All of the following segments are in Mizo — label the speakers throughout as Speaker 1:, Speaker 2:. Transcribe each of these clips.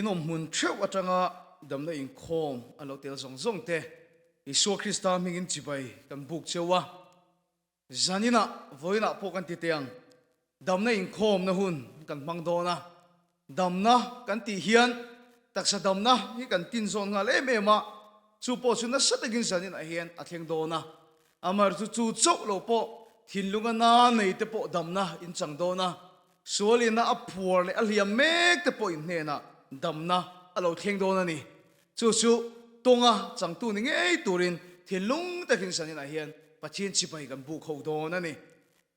Speaker 1: In awmhmun theuh atanga damna inkhawm a lo tel zawng zawng te Isua Krista hmingin chibai kan buk cheu a. Zaninah vawiinah pawh kan ti teh ang, damna inkhawmna hun kan hmang dawn a. Damna kan tih hian taksa damna hi kan tin zawn nghal em em a, chu pawh chu nasa takin zaninah hian a thleng dawn a. Amaherawhchu chu chauh lo pawh thinlunga na nei te pawh damna in chang dawn a, sualina a phuar leh a hliam mek te pawh in hnenah damna a lo thleng dawn a ni. Chu chu tawnga changtu ni ngei turin thinlung takin zaninah hian Pathian chibai kan buk ho dawn a ni.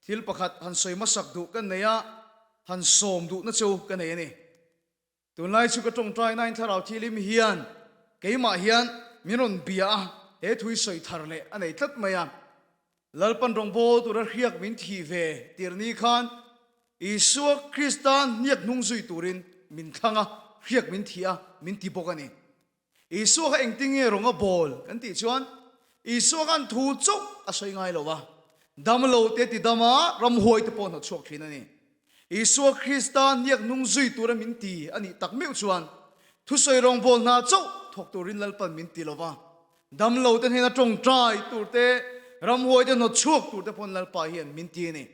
Speaker 1: Thil pakhat han sawi hmasak duh ka nei a, han sawm duhna chu ka nei a ni. Tunlai chu ka tawngtai nain Thlarau Thilim hian keimah hian min rawn bia a, he thui sawi thar leh a nei tlat mai a. Lalpan rawngbâwl tura hriak min thih ve tir ni khan Isua Krista hniak hnung zui turin min thlang a, hriak min thih a, min ti bawk a ni. Isua kha engtin nge rawng a bawl kan tih chuan Isua khan thu chauh a sawi ngai lo a, damlo te ti dam a, ramhuai te pawh hnawt chhuak thin a ni. Isua Krista hniak hnung zui tura min ti a nih tak meuh chuan thusawi rawngbâwl hna chauh thawk turin Lalpan min ti lo va, damlo te hnena tawngtai tur te, ramhuai te hnawt chhuak tur te pawn Lalpa hian min ti a ni.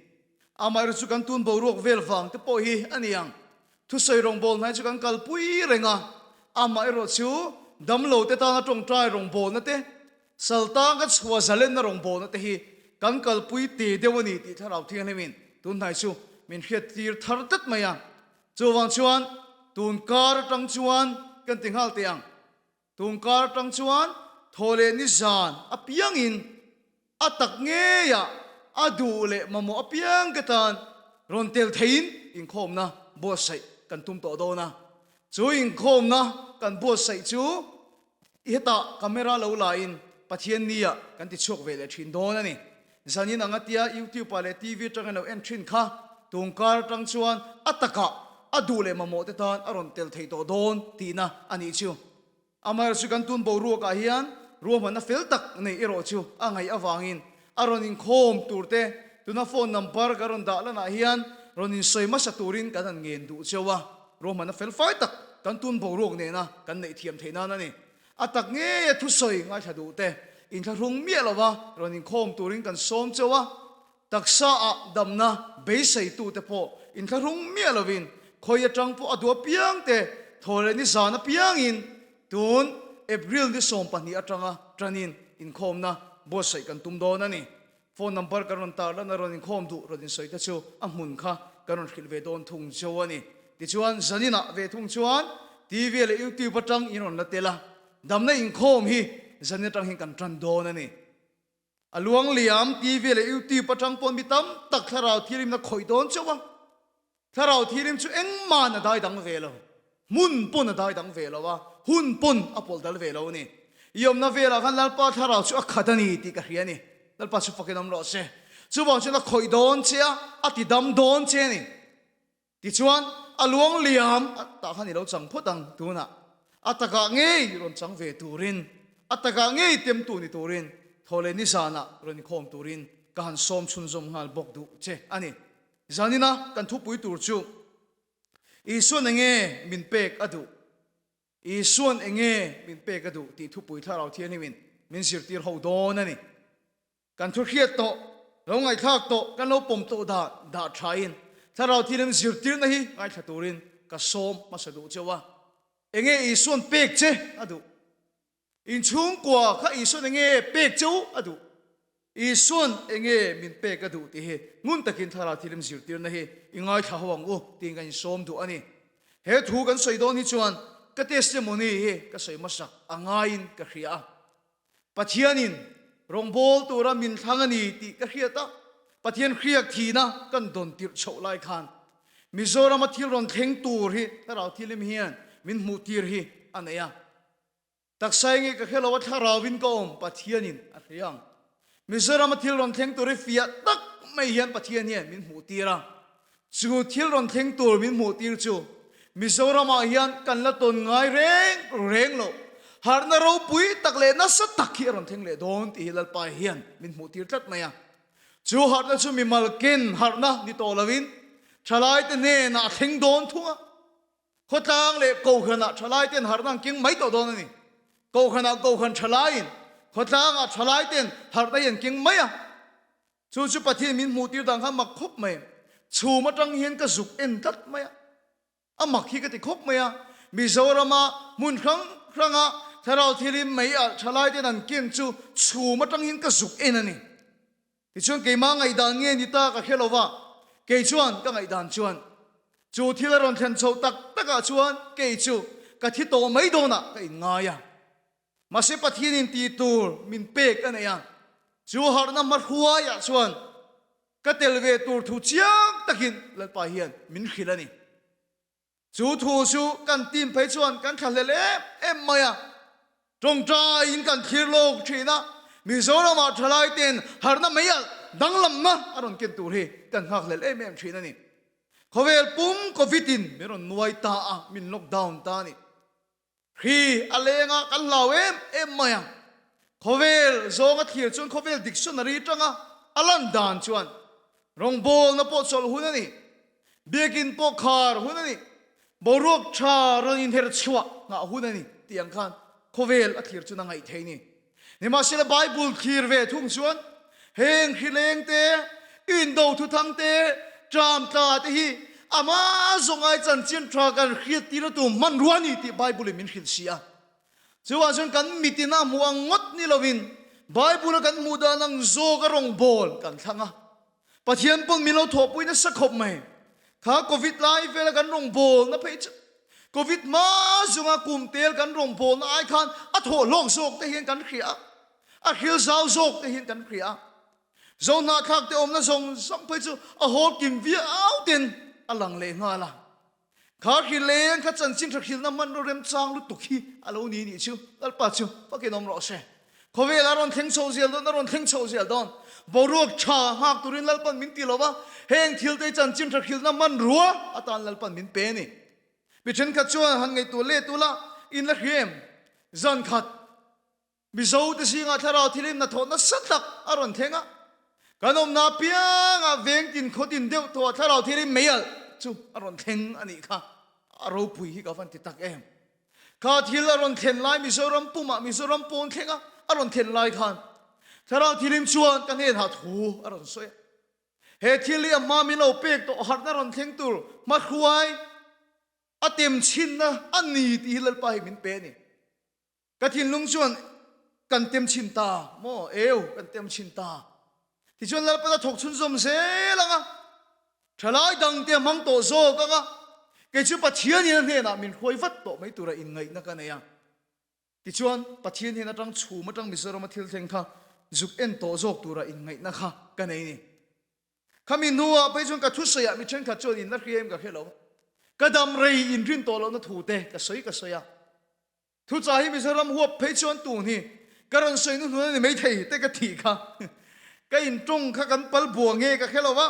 Speaker 1: Amaherawhchu chu kan tun boruak vel vang te pawh hi a ni ang. Thusawi rawngbâwl hnai chu kan kalpui reng a, amaherawh chu damlo te tana tawngtai rawngbâwlna te, saltanga chhuah zalenna rawngbâwlna te hi kan kalpui te deuh a ni tih Thlarau Thianghlimin tun hnai chu min hriattir thar tlat mai a. Chuvang chuan tun kar atang chuan kan ti nghal teh ang. Tun kar atang chuan thaw leh nizan apiangin A tak ngeiah a duh leh mamawh apiang te tan rawn tel theiin inkhawmna buatsaih kan tum tawh dawn a. Chu inkhawmna kan buatsaih chu hetah camera lo lain Pathian nia kan ti chhuak ve leh thin dawn a ni. Zanin anga tia YouTube ah leh TV atangin lo en thin kha tungkar atang chuan a takah a duh leh mamawh te tan a rawn tel thei tawh dawn tihna a nih chu. Amaherawhchu kan tun boruakah hian ruahmanna fel tak neih erawh chu a ngaih avangin a rawn inkhawm tur te tuna phone number ka rawn dah lanah hian rawn insawi hmasa turin kan han ngen duh cheu a, ruahmanna fel fai tak kan tun boruak nena kan neih thiam theih nan a ni. A tak ngeia thusawi ngaithla duh te inthlahrung miah lova rawn inkhawm turin kan sawm cheu a, Taksa ah damna beiseitute pawh inthlahrung miah lovin khawi atang pawh a duh apiang te thaw leh ni zan apiangin tun April ni 12 atanga tanin inkhawmna buatsaih kan tum dawn a ni. Phone number kan rawn tar lan a rawn inkhawm duh rawn insawi te chu a hmun kha kan rawn hrilh ve dawn thung cheu a ni. Tichuan zaninah ve thung chuan TV leh YouTube atang in rawn la tel a, damna inkhawm hi zanin atang hian kan tan dawn a ni. A luang liam, TV leh YouTube atang pawn mi tam tak thlarau thirimna khawih dawn chauh a. Thlarau thirim chu engmahn a dai dang ve lo. Hmun pawn a dai dang ve lo a, hun pawn a pawlh dal ve lo a ni. I awmna velah khan Lalpa thlarau chu a khat a ni tih ka hria a ni. Lalpa chu fakin awm rawh se. Chuvang chuan a khawih dawn che a, a ti dam dawn che a ni. Tichuan, a luang liam tah khan i lo chang phawt ang tunah a takah ngei rawn chang ve turin, a takah ngei temtu ni turin thaw leh nizanah rawn inkhawm turin ka han sawm chhunzawm nghal bawk duh che a ni. Zanina kan thupui tur chu Isuan enge min pek a duh? Isuan enge min pek a duh tih thupui Thlarau Thianghlimin min zirtir ho dawn a ni. Kan thu hriat tawh, lo ngaihthlak tawh, kan lo pawm tawh dah dah thain Thlarau Thianghlim zirtirna hi ngaithla turin ka sawm hmasa duh cheu a. Enge Isuan pek che a duh? Inchhungkua kha Isuan enge pek cheu a duh? Isuan enge min pek a duh tih hi ngun takin Thlarau Thianghlim zirtirna hi i ngaithla ho ang u tiin kan insawm duh a ni. He thu kan sawi dawn hi chuan ka testimony hi ka sawi hmasak a ngaiin ka hria a. Pathianin rawngbâwl tura min thlang a ni tih ka hriat a, Pathian hriak thihna kan dawn tirh chhoh lai khan Mizorama thil rawn thleng tur hi Thlarau Thilim hian min hmuh tir hi a nei a. Taksa enge ka hre lo a, Thlarauin ka awm, Pathianin a hria ang. Mizorama thil rawn thleng tur hi fiah tak mai hian Pathian hian min hmuh tir a. Chu thil rawn thleng tur min hmuh tir chu Mizoramah hian kan la tawn ngai reng reng lo. Harhna ropui tak leh nasa tak hi a rawn thleng leh dawn tih hi Lalpa hian min hmuh tir tlat mai a. Chu harhna chu mimal ken harhna ni tawh loin thalaite hnenah a thleng dawn thung a. Khawtlang leh Kohhranah thalaiten harhna an keng mai tawh dawn a ni. Kohhranah Kohhran thalaiin khawtlangah thalaiten harhna hi an keng mai a. Chu chu Pathian min hmuhtir dan kha mak khawp mai. Chhum atang hian ka zuk en tlat mai a. A mak hi ka ti khawp mai a. Mizorama hmun hrang hranga thlarau thilin mei alh thalaiten an ken chu chhum atang hian ka zuk en a ni. Tichuan keimah ngaihdan nge ni ta ka hre lo va, kei chuan ka ngaihdan chuan chu thil a rawn thlen chhoh tak takah chuan kei chu ka thi tawh mai dawnah ka inngai a. Mahse Pathianin tih tur min pek a nei a, chu harhna hmahruaiah chuan ka tel ve tur thu chiang takin Lalpa hian min hrilh a ni. Chu thu chu kan team phei chuan kan thlahlel em em mai a, tawngtaiin kan thlir lawk thin a, Mizoramah thalai ten harhna mei alh danglamna a rawn ken tur hi kan nghakhlel em em thin a ni. Khawvel pum Covid in min rawn nuai ta a, min lockdown ta a ni. Hri a leng a, kan hlau em em mai a. Khawvel zawnga thlir chuan khawvel dictionary atanga a lan dan chuan rawngbawlna pawh chawlh hun a ni, biakin pawh khar hun a ni, boruak tha rawn inher chhuah nghah hun a ni tih ang khan khawvel a thlir chuan a ngaih theih a ni. Nimahsela Bible thlir ve thung chuan heng hri leng te, indo thuthang te, ṭam tla te hi ama zawngai chanchin ṭha kan hriat tir a tum hmanrua a ni tih Bible in min hrilh si a. Chuvang chuan kan mitin a hmuh ang ngawt ni lovin Bible a kan hmuh dan ang zawk a rawngbawl kan thlang a. Pathian pawn min lo thawhpui nasa khawp mai. Kha Covid lai vela kan rawngbawlna phei chu Covid hma zunga kum tel kan rawngbawlna ai khan a thawh hlawk zawk te hian kan hria a, a hril zau zawk te hian kan hria a. Zohnahthlak te awmna zawng zawng phei chu a hawl kim viau ten a lang leh nghal a. Kha hri leng kha chanchin tha hrilhna hmanraw remchang lutuk hi a lo ni nih chu Lalpa chu fakin awm rawh se. Khawvel a rawn thleng chho zel dawn, a rawn thleng chho zel dawn. Boruak tha nghak turin Lalpan min ti lo va, heng thil te chanchin tha hrilhna hmanrua atan Lalpan min pe a ni. Mi thenkhat chuan han ngaihtuah let ula, in la hria em? Zan khat. Mizo te zingah thlarau thilin hnathawh nasa tak a rawn thleng a, kan awmna apiangah veng tin khaw tin deuh tawh thlarau thilin mei alh chu a rawn thleng a nih kha. A ropui hi ka van ti tak em. Kha thil a rawn thlen lai Mizoram pumah Mizoram pawn thleng a a rawn thlen lai khan thlarau thilin chuan ka hnenah thu a rawn sawi a. He thil hi a hma min lo pek tawh harhna rawn thleng tur hmahruai a tem chhinna a ni tih hi Lalpa hi min pe a ni. Ka thinlung chuan kan tem chhin ta maw? Eu, kan tem chhin ta. Tichuan Lalpan a thawk chhunzawm zel ang a, thalai dangte a hmang tawh zawk ang a, kei chu Pathianin a hnenah min hruai vat tawh mai tura inngaihna ka nei a. Tichuan Pathian hnen atang chhum atang Mizorama thil thleng kha zuk en tawh zawk tura inngaihna kha ka nei ni. Khami hnuah phei chuan ka thusawiah mi thenkhat chuan in la hria em ka hre lo. Ka dam rei inrin tawh lohna thu te ka sawi ka sawi a. Thuchah hi Mizoram huap phei chuan tun hi ka rawn sawi hnuhnun a ni maithei te ka tih kha. Ka intawng kha kan pal bua nge ka hre lo a,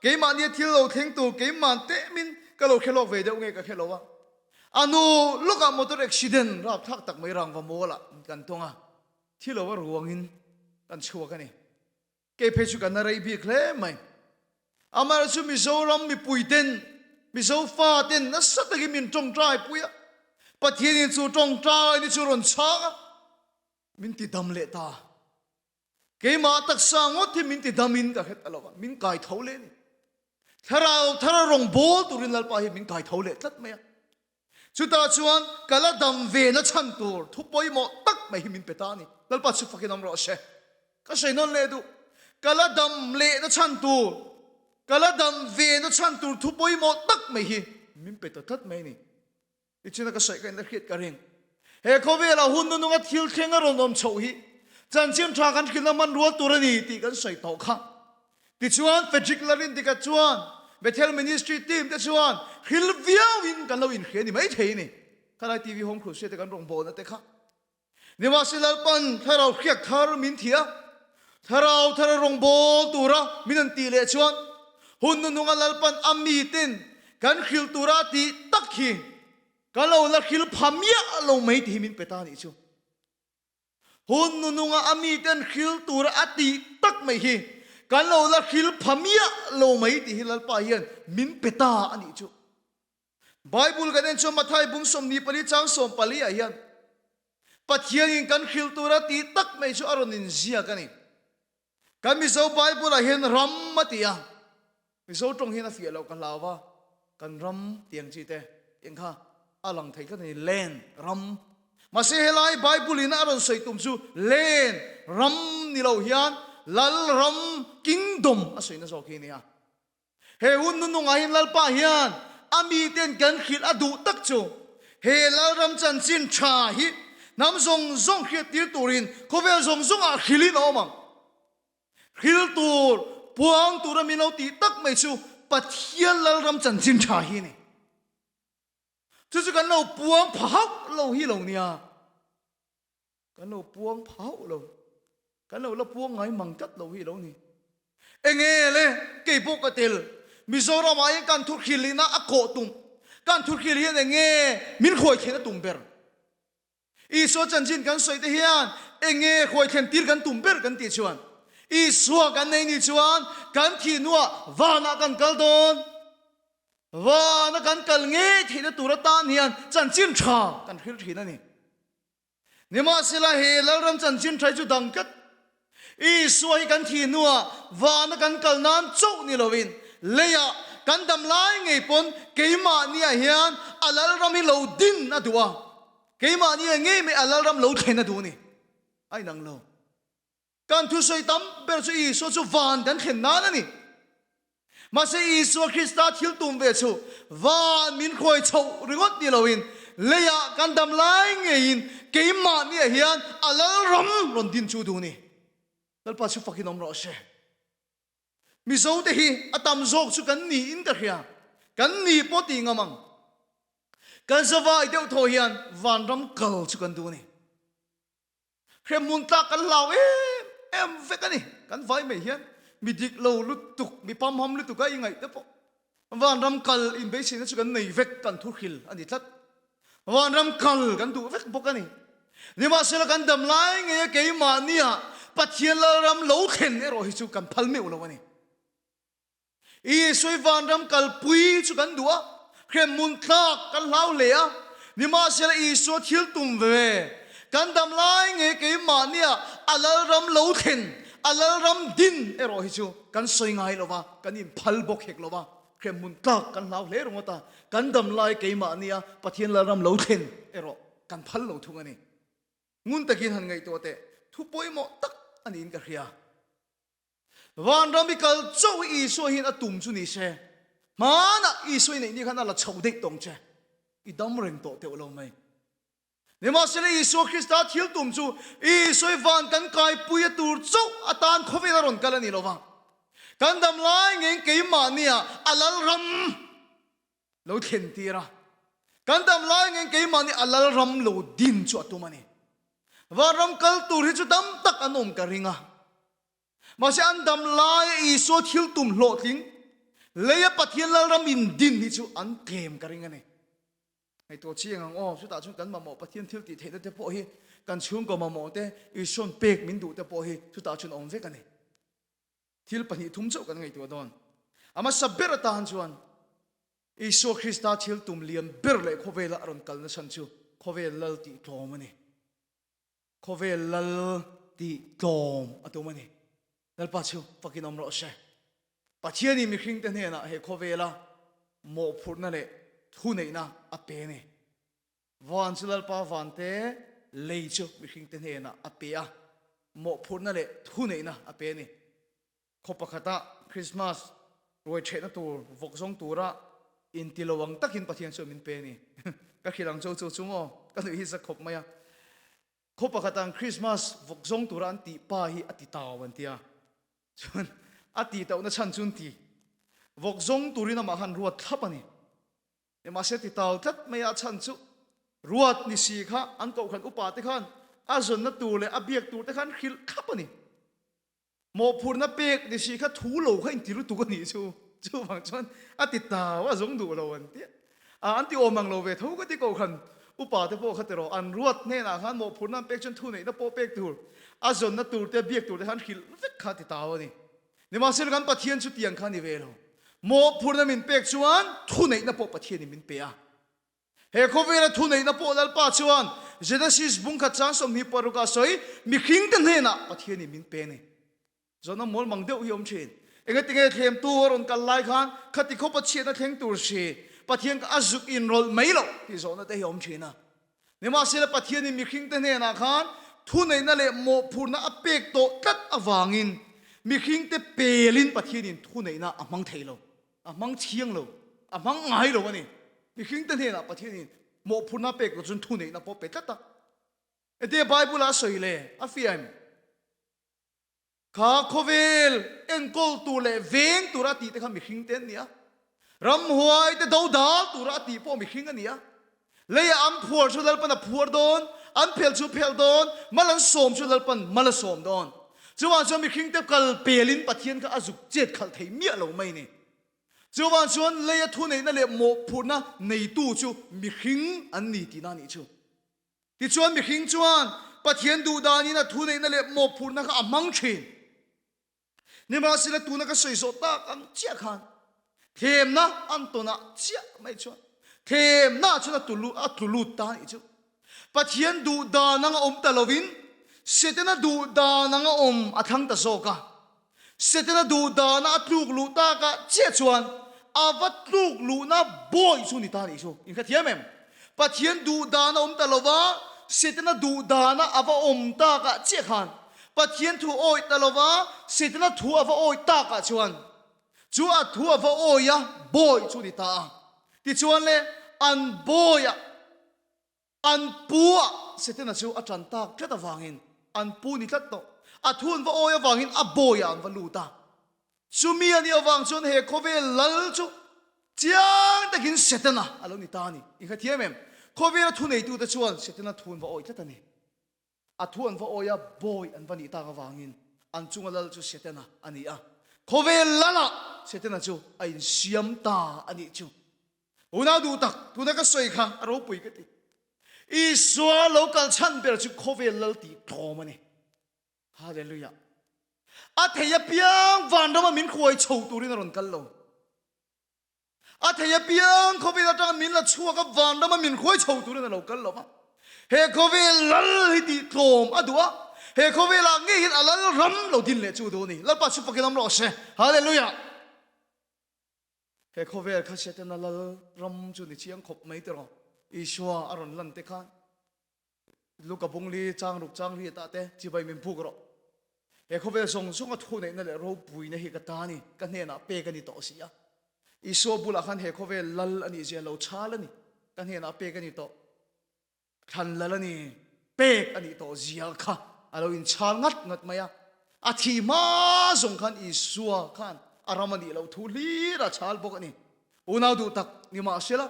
Speaker 1: keimahnia thil lo thleng tur keimah temin ka lo hre lawk ve deuh nge ka hre lo a. A hnu lawkah motor accident rapthlak tak mai rangva mualah kan tawng a, thi lo a ruangin kan chhuak a ni. Kei phei chu kan la rei bik hle mai. Amaherawhchu chu Mizoram mipui ten, Mizo fa ten nasa takin min tawngtai pui a. Pathianin chu tawngtai ni chu rawn chhang a, min ti dam leh ta. Keimah taksa ngawt hi min ti dam in ka hret ta lo va, min kai tho leh a ni. Thlarau thar a rawn bawl turin Lalpa hi min kai tho leh tlat mai a. Chutah chuan ka la dam ve na chhan tur thu pawimawh tak mai hi min pe ta a ni. Lalpa chu fakin awm rawh se. Ka sawi nawn leh duh. Ka la dam leh na chhan tur, ka la dam ve na chhan tur thu pawimawh tak mai hi min pe ta tlat mai a ni. Tichuan ka sawi ka inla hriat ka ring. He khawvelah hun nununga thil thleng a rawn awm chhoh hi chanchin tha kan hrilhna hmanrual tur a ni tih kan sawi tawh kha. Tichuan Frederick Lalrindika chuan Bethel Ministry team te chuan hril viauin kan lo inhria ni maithei a ni. Khalai TV Home Crusade te kan rawngbawlna te kha. Nimahse Lalpan thlarau hriak thar min thi a, thlarau thar a rawngbâwl tura min an tih leh chuan hun hnuhnunga Lalpan a miten kan hrilh tura a tih tak hi kan lo la hril pha miah lo mai tih hi min pe ta a nih chu. Hun hnuhnunga a miten hril tura a tih tak mai hi kan lo la hril pha miah lo mai tih hi Lalpa hian min pe ta a nih chu. Bible kan en chuan Mathai bung 24 chang 14 ah hian Pathianin kan hrilh tura tih tak mai chu a rawn inziak a ni. Kan Mizo Bible ah hian ram a ti a, Mizo tawng hian a fiah loh ka hlau va, kan ram tih ang chi te eng kha a lang thei tlat a ni, land, ram. Mahse helai Bible in a rawn sawi tum chu land, ram ni lo hian Lal ram, kingdom, a sawina zawk hi a ni a. He hun nunungah hian Lalpa hian a miten kan hrilh a duh tak chu he Lalram chanchin tha hi hnam zawng zawng hriattir turin khawvel zawng zawngah hrilhin a awm ang. Hril tur, puang tura min lo tih tak mai chu Pathian Lalram chanchin tha hi a ni. Chu chu kan lo puang pha hauh lo hi lo nia. Kan lo puang pha hauh lo. Kan lo la puang ngai mang tlat lo hi lo ni. Enge le, kei pawh ka tel. Mizoram ah hian kan thurhil ina a kawh tum. Kan thurhil hian enge min hruai thlen a tum ber. Isua chanchin kan sawi te hian enge hruai thlen tir kan tum ber kan tih chuan Isua kan nei ni chuan kan thih hnuah vanah kan kal dawn. Vana kan kal ngei theihna tur atan hian chanchin tha kan hril thin a ni. Nimahsela he Lalram chanchin tha hi chu dang tlat. Isua hi kan thih hnuah vana kan kal nan chauh ni loin leiah kan dam lai ngei pawn keimahniah hian a Lalram hi lo din a duh a, keimahniah ngei mai a Lalram lo thlen a duh a ni. A inang lo. Kan thusawi tam ber chu Isua chu van kan thlen nan a ni. Mahse Isua Krista thil tum ve chu van min khawi chhoh ringawt ni loin leiah kan dam lai ngeiin keimahniah hian a Lalram rawn din chu duh ni. Lalpa chu fakin awm rawh se. Mizo te hi a tam zawk chu kan niin ka hria. Kan ni pawh tih ngam ang. Kan zavai deuh thaw hian vanram kal chu kan duh a ni. Hremhmun tlak kan hlau em em vek a ni. Kan vai mai hian mi dik lo lutuk, mi pamham lutuk a i ngaih te pawh vanram kal inbeisihna chu kan nei vek, kan thuhril a ni tlat. Vanram kal kan duh vek bawk a ni. Nimahsela kan dam lai ngei a keimahnia Pathian Lalram lo thlen erawh hi chu kan phal meuh lo a ni. Isui vanram kalpui chu kan duh a, hremhmun tlak kan hlau hle a. Nimahsela Isua thil tum ve kan dam lai nge keimahnia a Lalram lo thlen, a Lalram din erawh hi chu kan sawi ngai lo va, kan inphal bawk hek lo va, hremhmun tlak kan hlau hle ringawt a, kan dam lai keimahnia Pathian Lalram lo thlen erawh kan phal lo thung a ni. Ngun takin han ngaihtuah teh, thu pawimawh tak a niin ka hria. Vanram i kal chauh hi Isua hian a tum chu ni se, hmanah Isua i neih ni khan a la chho daih tawng che, i dam reng tawh teuh lo mai. Nimahsela Isua Krista thil tum chu Isua i van kan kaipui a tur chauh atan khawvel a rawn kal a ni lo va, kan dam lai ngeiin keimahnia a Lalram lo thlen tir a, kan dam lai ngeiin keimahni a Lalram lo din chu a tum a ni. Vanram kal tur hi chu tam tak an awm ka ring a. Mahse an dam laia Isua thil tum hlawhtling, leia Pathian Lalram in din hi chu an tlem ka ring a ni. Ngaihtuah chiang ang aw, chutah chuan kan mamawh Pathian thil tih theihna te pawh hi, kan chhungkaw mamawh te, Isua'n pek min duh te pawh hi chutah chuan a awm vek a ni. Thil pahnih thum chauh kan ngaihtuah dawn. A hmasa ber atan chuan Isua Krista thil tum lian ber leh khawvela a rawn kalna chhan chu khawvel lal tih tlawm a ni. Khawvel lal tih tlawm a tum a ni. Lalpa chu fakin awm rawh se. Pathianin mihringte hnenah he khawvela mawhphurhna leh thuneihna a pe a ni. Van chu Lalpa vante lei chu mihringte hnenah a pe a, mawhphurhna leh thuneihna a pe a ni. Khaw pakhata Krismas ruai ṭhehna tur vawk zawng tura inti lo ang takin Pathian chuan min pe a ni. Ka hrilh ang cho chu chu maw? Ka nuih hi za khawp mai a. Khaw pakhat ang Krismas vawk zawng tura an tih pa hi a ti tau an ti a. Chuan a tih tauhna chhan chu an ti. Vawk zawng turin amah khan ruat thlap a ni. Nimahse ti tau tlat mai a chhan chu ruat ni si kha an kohhran upa te khan a zawnna tur leh a biak tur te khan hrilh thlap a ni. Mawhphurhna pek ni si kha thu lo kha inti lutuk a nih chu. Chuvang chuan a ti tau a zawng duh lo an ti a, an ti awm ang lo ve tho ka ti ko khan upa te pawh kha ti rawh an ruat hnenah khan mawhphurhna an pek chuan thu neihna pawh pek tur a zawnna tur te biak tur te khan hrilh vek kha ti tau a ni. Nimahsela kan Pathian chu tiang kha a ni ve lo. Mawhphurhna min pek chuan thu neihna pawh Pathianin min pe a. He khawvela thuneihna pawh Lalpa chuan Genesis bungkhat chang 26 ah sawi, Mihringte hnenah Pathianin min pe a ni. Zawhna mawl mang deuh hi awm thin. Engatinge thlemtu a rawn kal lai khan khati khawpa chhiatna thleng tur si Pathian kha a zuk inrawlh mai loh tih zawhna te hi awm thin a. Nimahsela Pathianin mihringte hnenah khan thuneihna leh mawhphurhna a pek tawh tlat avangin mihringte pelin Pathianin thuneihna a hmang thei lo, a hmang thiang lo, a hmang ngai lo a ni. Mihringte hnenah Pathianin mawhphurhna a pek loh chuan thuneihna pawh a pe tlat a. Engtinge Bible-ah a sawi le? A fiah em? Kha khawvel enkawl tur leh veng tura a tih te kha mihring te an ni a, ramhuai te dodal tura a tih pawh mihring a ni a. Leiah an phuar chu Lalpan a phuar dawn, an phel chu phel dawn, mal an sawm chu Lalpan mal a sawm dawn. Chuvang chuan mihring te kal pelin Pathian kha a zuk chet khalh thei miah lo mai a ni. Chuvang chuan leia thuneihna leh mawhphurhna neitu chu mihring an ni tihna a nih chu. Tichuan mihring chuan Pathian duh danin a thuneihna leh mawhphurhna kha a hmang thin. Nimahsela tuna ka sawi zawh tak ang chiah khan thlemna an tawnah chiah mai chuan thlemna chuan a tulu a tlu lut ta anih chu. Pathian duh dan anga awm ta lovin Setana duh dan anga awm a thlang ta zawk a. Setana duh dana a tluk luh takah chiah chuan a va tluk luhna bawi chu ni ta nih chu. In hrethiam em? Pathian duh dana awm ta lova, Setana duh dana a va awm takah chiah khan Pathian thu awih ta lova, Setana thu a va awih takah chuan chu a thu a va awih a bawi chu ni ta a. Tichuan le, an bawiah. An pu ah Setana chu a tan tak tlat avangin an pu ni tlat tawh. A thu an va awi avangin a bawi ah an va lut a. Chumi a nih avang chuan he khawvel lal chu chiang takin Setana a lo ni ta a ni. In hrethiam em? Khawvela thuneitute chuan Setana thu an va awi tlat a ni. A thu an va awi a, bawi an va nih tak avangin an chunga lal chu Setana a ni a. Khawvel lalah Setana chu a insiam ta a nih chu. Unau duh tak, tuna ka sawi kha a ropui ka ti. Isua lo kal chhan ber chu khawvel lal tih tlawm a ni. Hallelujah. A thei apiang vanrama min hruai chho turin a rawn kal lo. A thei apiang khawvel atanga min la chhuak a, vanrama min hruai chho turin a lo kal lo va. He khawvel lal hi tih tlawm a duh a, he khawvelah ngei hian a lal ram lo din leh chu duh a ni. Lalpa chu fakin awm rawh se. Hallelujah. He khawvel kha Setana lal ram chu ni chiang khawp mai tiraw? Isua a rawn lan te khan Luka bungli chang ruk chang riat ah te chibai min buk rawh. He khawvel zawng zawng a thuneihna leh ropuina hi ka ta a ni, ka hnenah pek a ni tawh si a. Isua bulah khan he khawvel lal a nih zia lo chhal a ni, ka hnenah pek a ni tawh. Thlan lal a ni, pek a nih tawh zia kha a lo inchhal ngat ngat mai a. A thih hma zawng khan Isua khan a ram a nih loh thu hlir a chhal bawk a ni. Unau duh tak ni mah se la,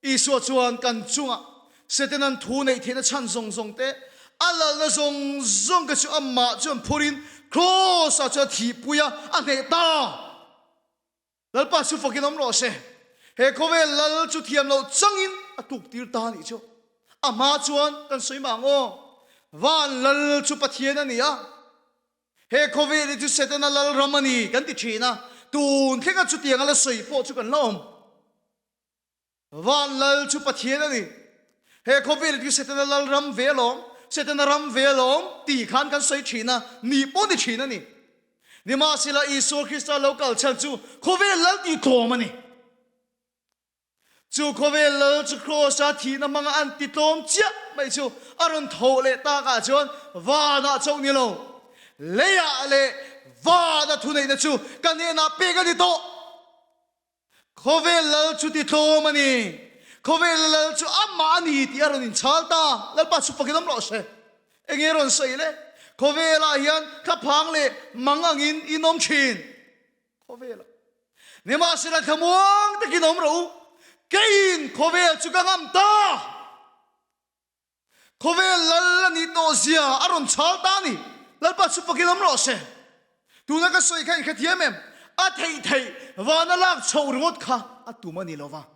Speaker 1: Isua chuan kan chungah Setanan thu neih theihna chhan zawng zawng te, a lalna zawng zawng te chu amah chuan phurin Kraws-ah chuan a thihpui a, a hneh ta. Lalpa chu fakin awm rawh se. He khawvel lal chu thiam loh changin a tuk tir ta anih chu. A hma chuan kan sawi mah ang aw. Van lal chu Pathian a ni a. He khawvel hi chu Setana lal ram a ni kan ti thin a. Tun thlenga chutiang a la sawi pawh chu kan la awm. Van lal chu Pathian a ni. He khawvel hi Setana lal ram ve alawm, Setana ram ve alawm tih khan kan sawi thin a, nih pawh ni thin a ni. Nimahsela Isua Krista lo kal chhan chu khawvel lal tih tlawm a ni. Chu khawvel lal chu Kraws-a thihna hmanga an ti tlawm chiah mai chu a rawn tho leh takah chuan vanah chauh ni lo, leiah leh vana thuneihna chu ka hnenah pek a ni tawh. Khawvel lal chu ti tlawm a ni. Khawvel lal chu amah a ni tih a rawn inchhal ta. Lalpa chu fakin awm rawh se. Enge rawn sawi le? Khawvelah hian thlaphang leh mang angin in awm thin. Khawvelah. Nimahsela thlamuang takin awm rawh u. Keiin khawvel chu ka ngam ta. Khawvel lal a nih tawh zia a rawn chhal ta a ni. Lalpa chu fakin awm rawh se. Tuna ka sawi kha in hrethiam em? A theih theih vana lak chhoh ringawt kha a tum a ni lo va.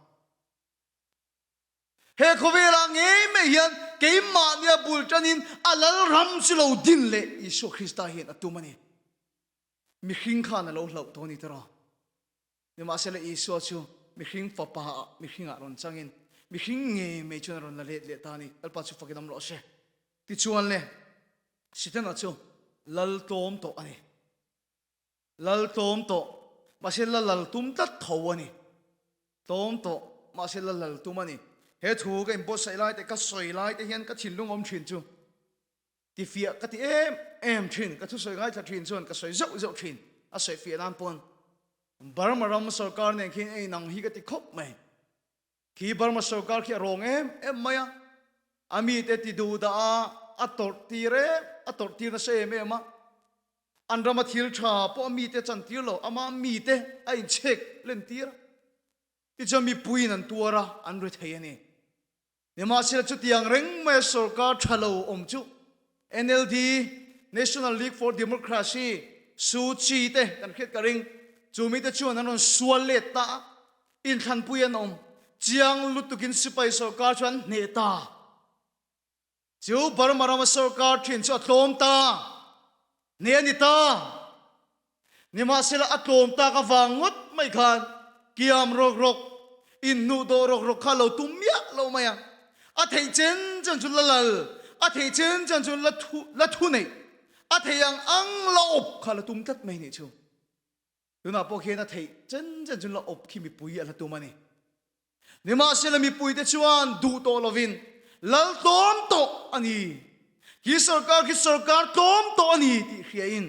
Speaker 1: He khawvelah ngei mai hian keimahnia bul tanin a lal ram chu lo din leh Isua Krista hian a tum a ni. Mihring khan a lo hlauh tawh a ni tiraw? Nimahsela Isua chu mihring fapa ah mihringah rawn changin. mihring ngei mai chuan a rawn la let leh ta a ni. Lalpa chu fakin awm rawh se. Tichuan le, Setana chu lal tlawm tawh a ni. Lal tlawm tawh, mahse la lal tum tlat tho a ni. Tlawm tawh, mahse la lal tum a ni. He thu ka inbuatsaih lai te, ka sawi lai te hian ka thinlung awm thin chu tifiah ka ti em em thin. Ka thusawi ngaithla thin chuan ka sawi zauh zauh thin. A sawi fiah nan pawn Burma ram sorkar nen khian ei nang hi ka ti khawp mai. Khi Burma sorkar khi a rawng em em mai a, a mite ti duh dah a, a tawrh tir em, a tawrh tir nasa em em a. An rama thil tha pawh a mite chan tir lo, ama mite a inchhek len tir a. Tichuan mipuiin an tuar a, an ri thei a ni. Nimahsela chutiang reng maia sorkar tha lo awm chu NLD, National League for Democracy, Suu Kyi te kan hriat ka ring. Chu mite chuan an rawn sual let ta a, inthlanpui an awm chiang lutukin sipai sorkar chu an hneh ta. Chu Burma rama sorkar thin chu a tlawm ta, hneh a ni ta. Nimahsela a tlawm tak avang ngawt mai khan kiam rawk rawk, inhnuh dawh rawk rawk kha a lo tum miah lo mai a. A theih chen chen chu la lal, a theih chen chen chu la thu la thu neih, a theih ang ang la awp kha la tum tlat mai nih chu. Tunah pawh khian a theih chen chen chu la awp khi mipui a la tum a ni. Nimahsela mipuite chuan duh tawh lovin lal tlawm tawh a ni, khi sorkar khi sorkar tlawm tawh a ni tih hriain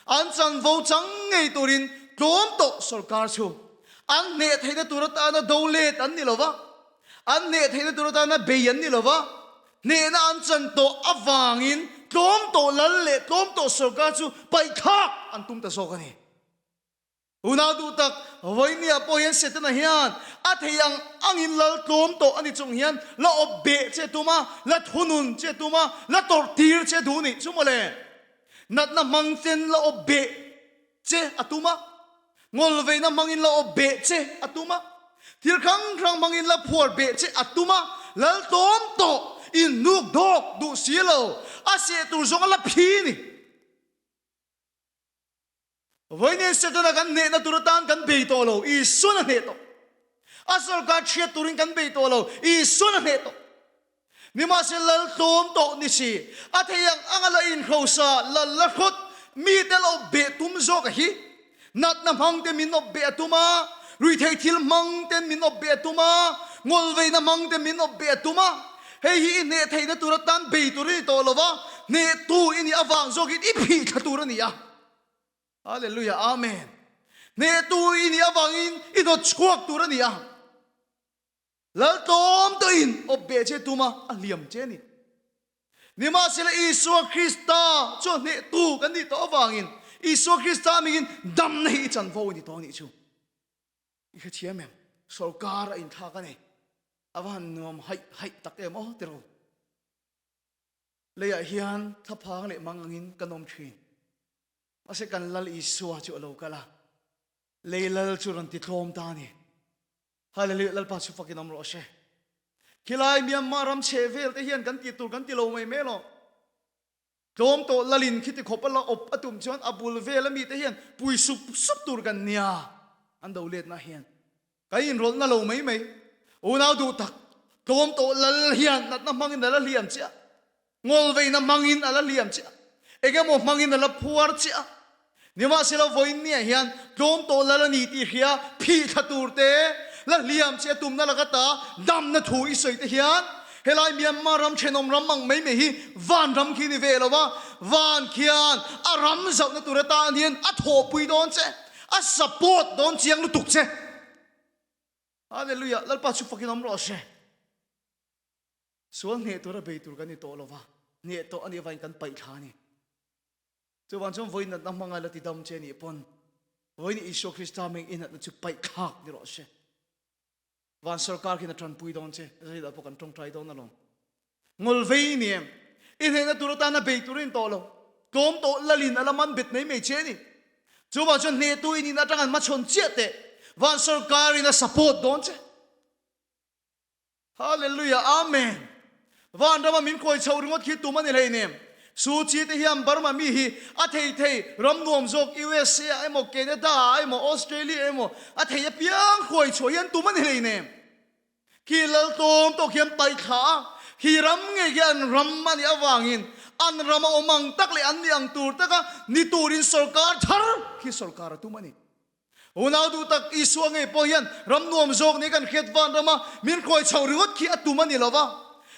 Speaker 1: an chanvo chang ngei turin tlawm tawh sorkar chu an hneh theihna tur atana do let an ni lova, an hneh theihna tur atana bei an ni lova, hnehna an chan tawh avangin tlawm tawh lal leh tlawm tawh sorkar chu paihthlak an tum ta zawk a ni. Unau duh tak, vawinia pawh hian Setana hian a thei ang angin lal tlawm tawh a ni chung hian la awp beh che tum a, la thunun che tum a, la tawrh tir che duh nih chu mawle. Natna hmang ten la awp beh che a tum a, ngawlveina hmangin la awp beh che a tum a, thil hrang hrang hmangin la phuar beh che a tum a, lal tlawm tawh inhnuk dawk duh si lo, a seh tur zawng a la phi ni. Vawiin Setana kan hnehna tur atan kan bei tawh lo, Isuan a hneh tawh. A sorkar chhiat turin kan bei tawh lo, Isuan a hneh tawh. Nimahse lal tlawm tawh ni si, a thei ang anga la inhrosa, lal la hrut, mite lo beh tum zawk a hi. Natna hmang te min awp beh a tum a, ruihtheih thil hmang ten min awp beh a tum a, ngawlveina hmang te min awp beh a tum a. Hei hi i hneh theihna tur atan bei tur i ni tawh lo va, hnehtu i nih avang zawkin i phih thla tur a ni a. Hallelujah, Amen. Hnehtu i nih avangin i hnawt chhuak tur a ni a. Lal tlawm tawhin awp beh che tum a, a hliam che a ni. Nimahsela Isua Krista chu hnehtu kan nih tawh avangin Isua Krista mingin damna hi i chanvo a ni tawh a nih chu. I hrethiam em? Sorkar a inthlak a ni. A va han nuam haih haih tak em aw tiraw? Leiah hian thlaphang leh mang angin kan awm thin. Mahse kan Lal Isua chu a lo kal a, lei lal chu rawn ti tlawm ta a ni. Hallelujah, Lalpa chu fakin awm rawh se. Khilai Myanmar ram chhe vel te hian kan tih tur kan ti lo mai mai lo. Tlawm tawh lalin khiti khawp a la awp a tum chuan a bul vel ami te hian pui sup sup tur kan nia an do letna hian. Kan inrawlhna lo mai mai. Unau duh tak, tlawm tawh lal hian natna hmangin a la hliam chiah. Ngawlveina hmangin a la hliam chiah. Engemaw hmangin a la phuar chiah. Nimahsela vawiin niah hian tlawm tawh lal a ni tih hria phih thla tur te, la hliam chiah tumna laka ta damna thu i sawi te hian helai Myanmar ram thenawm ram ang mai mai hi van ram khi ni ve lo va, van khian a ram zauhna tur atan hian a thawhpui dawn che. A support dawn chiang lutuk che. Hallelujah, Lalpa chu fakin awm rawh se. Sual hneh tura bei tur kan ni tawh lova, hneh tawh a nih avangin kan paih thla a ni. Chuvang chuan vawi natna hmanga la ti dam che nih pawn, vawiin Isua Krista meng i natna chu paih thlak ni rawh se. Van sorkar khian a tanpui dawn che, Zahid ah pawh kan tawngtai dawn alawm. Ngawl vei ni em? I hnehna tur atana bei tur in tawh lo. Tlawm tawh lalin a la man bet mai mai che a ni. Chuvang chuan hnehtu in in atang an hmachhawn chiah teh. Van sorkar in a support dawn che. Hallelujah Amen. Van rama min kawi chho ringawt khi tum a ni hleinem. Su Kyi te hian Burma mi hi a thei thei ram nuam zawk USA ah emaw Canada ah emaw Australia emaw a thei apiang hruai chhuah hian tum a ni hleinem. Khi lal tlawm tawk hian paih thla a, khi ram ngei khi an ram a nih avangin an ram a awm ang tak leh an nih ang tur taka ni turin sorkar thar khi sorkar a tum a ni. Unau duh tak Isua ngei pawh hian ram nuam zawk nih kan hriat van rama min hruai chhoh ringawt khi a tum a ni lo va.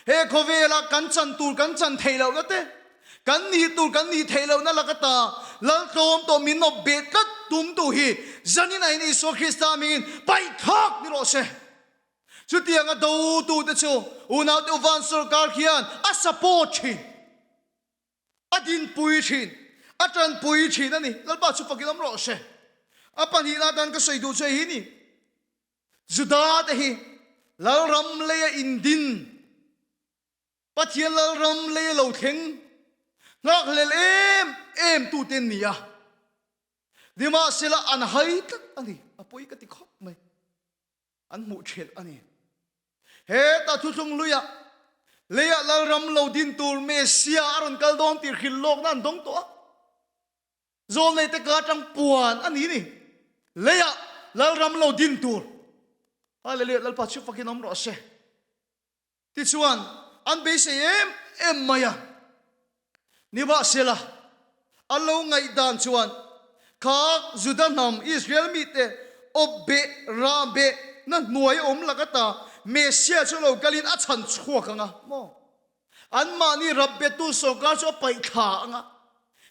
Speaker 1: He khawvela kan chan tur kan chan theih lohna te, kan nih tur kan nih theih lohna laka ta lal tlawm tawh min nawp beh tlat tumtu hi zanin ahin Isua Krista hmingin paihthlak ni rawh se. Chutianga dotute chu unaute u van sorkar khian a support thin, a dinpui thin, a tanpui thin a ni. Lalpa chu fakin awm rawh se. A pahnihna atan ka sawi duh chu hei hi ni, Juda te hi Lalram leia indin, Pathian Lalram leia lo thleng nghakhlel em em tute an ni a. Nimahsela an hai tlat a ni, a pawi ka ti khawp mai. An hmuh thelh a ni. Heta thuthlung luiah leiah Lalram lo din tur Messia a rawn kal dawn tih hrilh lawkna an dawng tawh a. Zawlneite ka atang puan a ni ni. Leiah Lalram lo din tur. Hallelujah, Lalpa chhuk fakin awm rawh se. Tichuan, an beisei em em mai a. Nimahsela, an lo ngaihdan chuan kha Juda hnam Israel mite awp beh, rah beh na hnuai awm lak ata Messia chu lo kalin a chhan chhuak ang a maw? Anmahni rap betu sawrkar chu a paih thla ang a.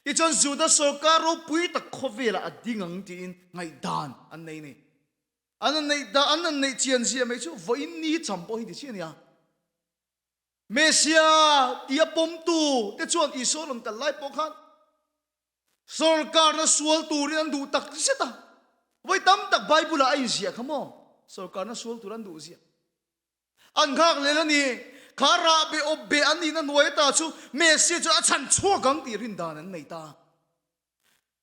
Speaker 1: Tichuan, Juda sawrkar ropui tak khawvelah a ding ang tiin ngaihdan an nei a ni. An an neih dah an an neih chian zia mai chu vawiin ni cham pawh hi ti chiah a nia. Messia tia pawmtu te chuan Isua rawn kal lai pawh khan sawrkarna sual turin an duh tak zet a. Vawi tam tak Bible ah a inziah kha maw? Sawrkarna sual tur an duh ziah. An nghak lel a ni. Kha rahbeh awpbeh an nihna hnuai ata chu Messia chu a chhan chhuak ang tih rindan an nei ta.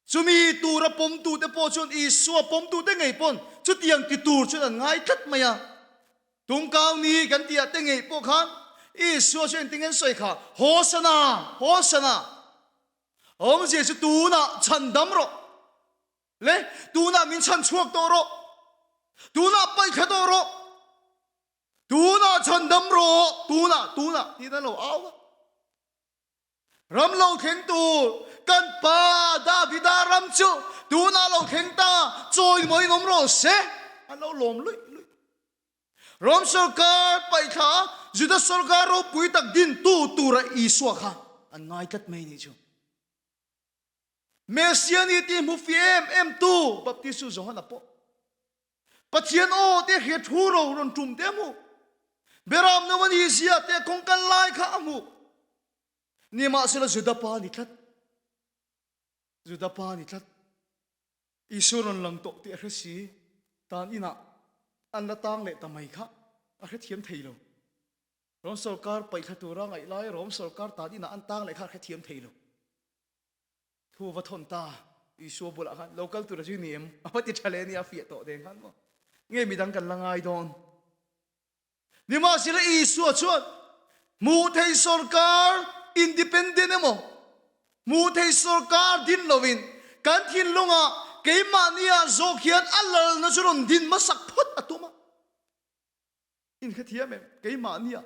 Speaker 1: Chumi tura pawmtute pawh chuan Isua pawmtute ngei pawn chutiang ti tur chuan an ngai tlat mai a. Tungkau ni kan tih ah te ngei pawh khan Isua chu engtin nge sawi kha? Hosana! Hosana! Awmzia chu tunah chhan dam rawh le, tunah min chhan chhuak tawh rawh, tunah paih thla tawh rawh, tunah chhan dam rawh, tunah, tunah tiin an lo au a. Ram lo thleng tur kan pa Davida ram chu tunah lo thleng ta, chawimawiin awm rawh se, an lo lawm luih luih. Rom sorkar paihthla Juda sorkar ropui tak dintu tura Isua kha an ngai tlat mai nih chu. Messia ni tih hmu fi em em tu Baptistu Johana pawh Pathian aw te hria thu ro rawn tum te a hmuh. Beram no a ni zia te kawng kal lai kha a hmuh. Nimahsela Juda pa ni tlat. Juda pa ni tlat. Isua rawn lang tawh tih a hre si. Tan inah an la tang leh ta mai kha a hrethiam thei lo. Rom sorkar paihthla tura ngaih lai Rom sorkar tan inah an tang leh kha a hrethiam thei lo. Thu va thawn ta, Isua bulah khan lo kal tura chu ni em? A va ti tha leh a nia, a fiah tawh deng khan maw? Nge midang kan la ngai dawn? Nimahsela Isua chuan hmuh thei sorkar independent emaw, hmuh thei sorkar din lovin kan thinlungah keimahniah zawk hian a lalna chu rawn din hmasak phawt a tum a. In hrethiam em? Keimahnia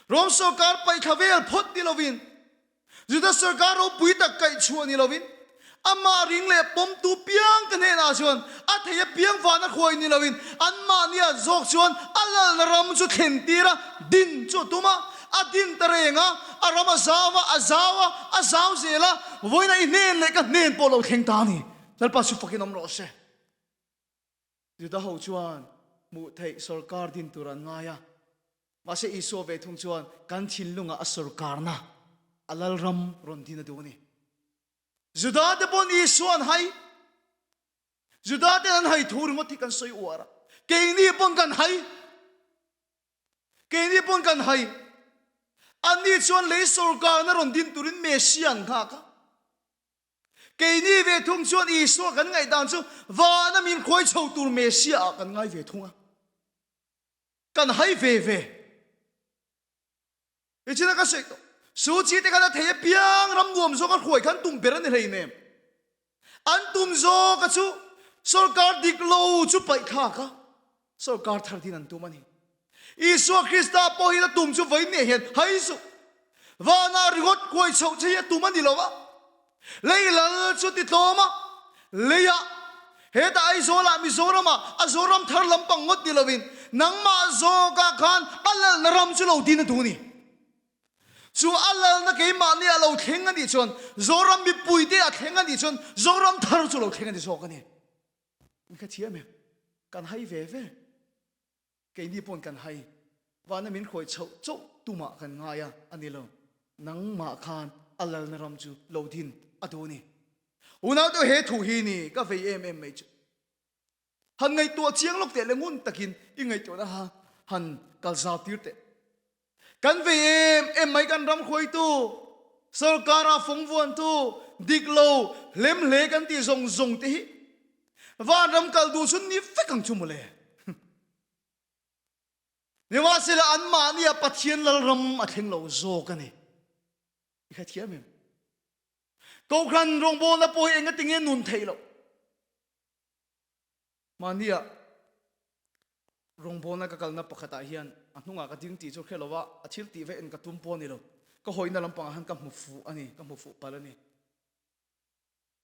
Speaker 1: Rom sorkar paihthla vel phawt ni lovin, Juda sorkar ropui tak kaihchhuah ni lovin, amah ring leh pawmtu piang te hnenah chuan a thei apiang vana khuai ni lovin, anmahnia zawk chuan a lalna ram chu thlen tir a, din chu a tum a, a din ta reng a, a ram a zau a, a zau a, a zau zel a, vawiin a i hnen leh ka hnen pawh lo thleng ta a ni. Lalpa chu fakin awm rawh se. Juda ho chuan hmuh theih sorkar din tur an ngai a, mahse Isua ve thung chuan kan thinlungah a sorkarna a lalram rawn din a duh a ni. Juda te pawn Isua an hai, Juda ten an hai thu ringawt hi kan sawi uar a, keini pawn kan hai, keini pawn kan hai. Anni chuan lei sorkarna rawn din turin Messia an nghak a. Keini ve thung chuan Isua kan ngaihdan chu vana min khawi chho tur Messia ah kan ngai ve thung a. Kan hai ve ve. Nichin a ka sawi tawh. Su chi te khan a thei apiang ram nuam zawk a hruai khan tum ber a ni hleinem. An tum zawk a chu sorkar dik lo chu paih thlak a sorkar thar din an tum a ni. Isua Krista pawh hian a tum chu vawiin nih hian hai suh. Vanah ringawt kuai chhoh che hi a tum a ni lo a. Lei lal chu ti tlawm a, leiah hetah Aizawlah Mizoramah a Zoram thar lampang ngawt ni lovin nangmah zawkah khan a lalna ram chu lo din a duh a ni. Chu a lalna keimahni a lo thleng a nih chuan Zoram mipuite a thleng a nih chuan Zoram thar chu lo thleng a ni zawk a ni. Min hrethiam em? Kan hai ve ve. Keini pawn kan hai. Vana min hruai chhoh chauh tumah kan ngai a, a ni lo. Nangmah khan a lalna ram chu lo din a duh a ni. Unau deuh he thu hi ni ka vei em em mai chu. Han ngaihtuah chiang lawk teh le ngun takin i ngaihtuahna kha han kal zau tir teh. Kan vei em em mai kan ram hruaitu, sorkara fawng vuantu, dik lo, hlem hle kan tih zawng zawng te hi vanram kal duh chu ni vek ang chu mawle. Nimahsela anmahni ah Pathian Lalram a thleng lo zawk a ni. I hrethiam em? Kohhran rawngbawlna pawh hi engatinge nun theih loh? Mahnia rawngbawlna ka kalna pakhatah hian a hnungah ka ding tih chu hre lova a thil tih ve en ka tum pawh a ni lo. Ka hawina lampangah khan ka hmu fuh a ni, ka hmu fuh palh a ni.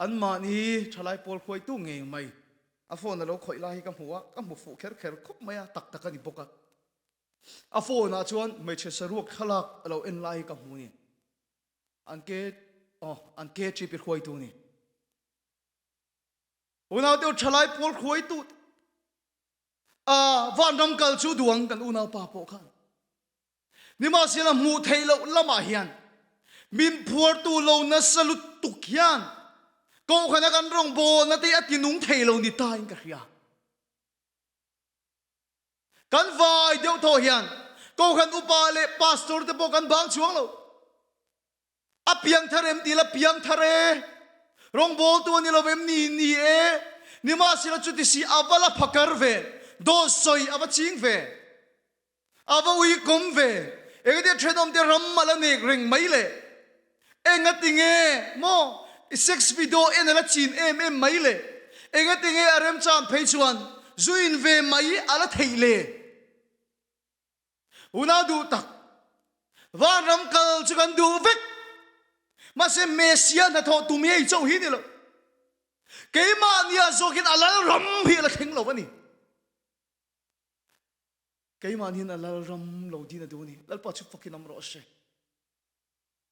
Speaker 1: Anmahni thalai pawl hruaitu ngei mai a phone a lo khawih lai hi ka hmu a, ka hmu fuh kher kher khawp mai a, tak tak a ni bawk a. A phone ah chuan hmeichhe saruak thlalak a lo en lai hi ka hmu a ni. An ke, aw, an KGP hruaitu a ni. Unau deuh thalai pawl hruaitu a vanram kal chu duang kan unau pa pawh khan nimahsela hmuh theih loh lamah hian min phuartu lo nasa lutuk hian kohhrana kan rawngbawlna te a tinung thei lo ni ta in ka hria. Kan vai deuh thaw hian kohhran upa leh pastor te pawh kan bang chuang lo. A piangthar em ti la piangthar e. Rawngbawltu a ni lo em ni ni e. Nimahsela chuti si a va la phakar ve, dawt sawi a va ching ve, a va uikawm ve, engati thenawmte ram a la nek reng mai le, engati nge maw sex video en a la chin em em mai le, engati nge a remchan phei chuan zu in ve mai a la theih le. Unau duh tak, vanram kal chu kan duh vek. Mahse Messiah hnathawh tum hi hei chauh hi ni lo. Keimahnia zawkin a lalram hi a la thleng lo a ni. Keimahniin a lalram lo din a duh a ni. Lalpa chu fakin awm rawh se.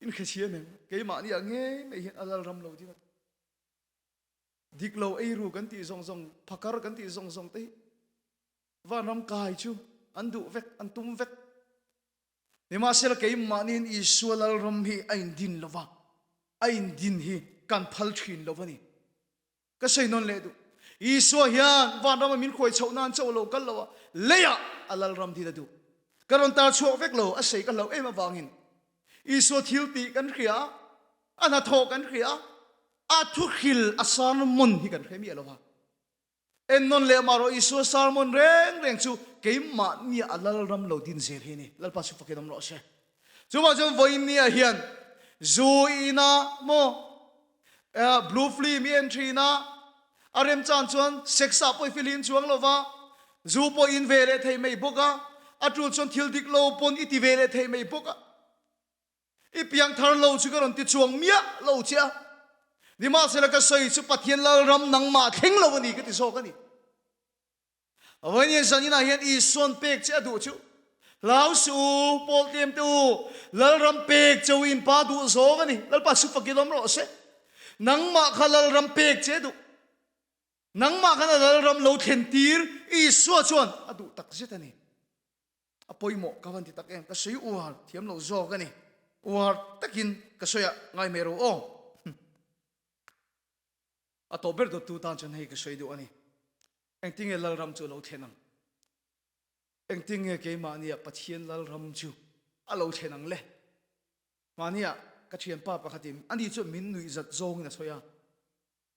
Speaker 1: In hrethiam em? Keimahnia ngei mai hian a lalram lo din a duh. Dik lo eiru kan tih zawng zawng, phakar kan tih zawng zawng te hi Vanram kai chu an duh vek, an tum vek. Nimahsela keimahniin Isua Lalram hi a indin lo va, a indin hi kan phal thin lo a ni. Ka sawi nawn leh duh. Isua hian vanrama min khuai chhoh nan chauh lo kal lo a, leiah a Lalram din a duh. Ka rawn tar chhuak vek lo, a sei ka hlauh em avangin. Isua thil tih kan hria a, a hnathawh kan hria a, a thuhril a sermon hi kan hre miah lo va. Ennawn leh mah rawh Isua sermon reng reng chu keimahnia a Lalram lo din zel hi a ni. Lalpa chu fakin awm rawh se. Chuvang chuan vawiinnia hian zu i in a maw, blue film i en thin a, a remchan chuan sex ah pawh i feel in chuang lo va, zu pawh i in ve leh thei mai bawk a, a tul chuan thil dik lo pawn i ti ve leh thei mai bawk a. I piangthar lo chu ka rawn ti chuang miah lo che a, nimahsela ka sawi chu Pathian Lalram nangmah thleng lo a ni ka ti zawk a ni. Vawiin zaninah hian Isua'n pek che a duh chu, Hlau suh u, Paul tlem te u, Lalram pek che u in Pa duh zawk a ni, Lalpa chu fakin awm rawh se. Nangmah kha Lalram pek che a duh. Nangmah khan a Lalram lo thlen tir Isua chuan a duh takzet a ni. A pawimawh ka van ti tak em, ka sawi uar thiam lo zawk a ni. Uar takin ka sawi a, ngai mai ro aw. A tawp ber dawttu tan chuan hei ka sawi duh a ni. Engtinge Lalram chu a lo thlen ang? Engtinge keimahnia Pathian Lalram chu a lo thlen ang le? Mahnia ka thianpa pakhatin ani chuan min nuihzat zawngin a sawi a,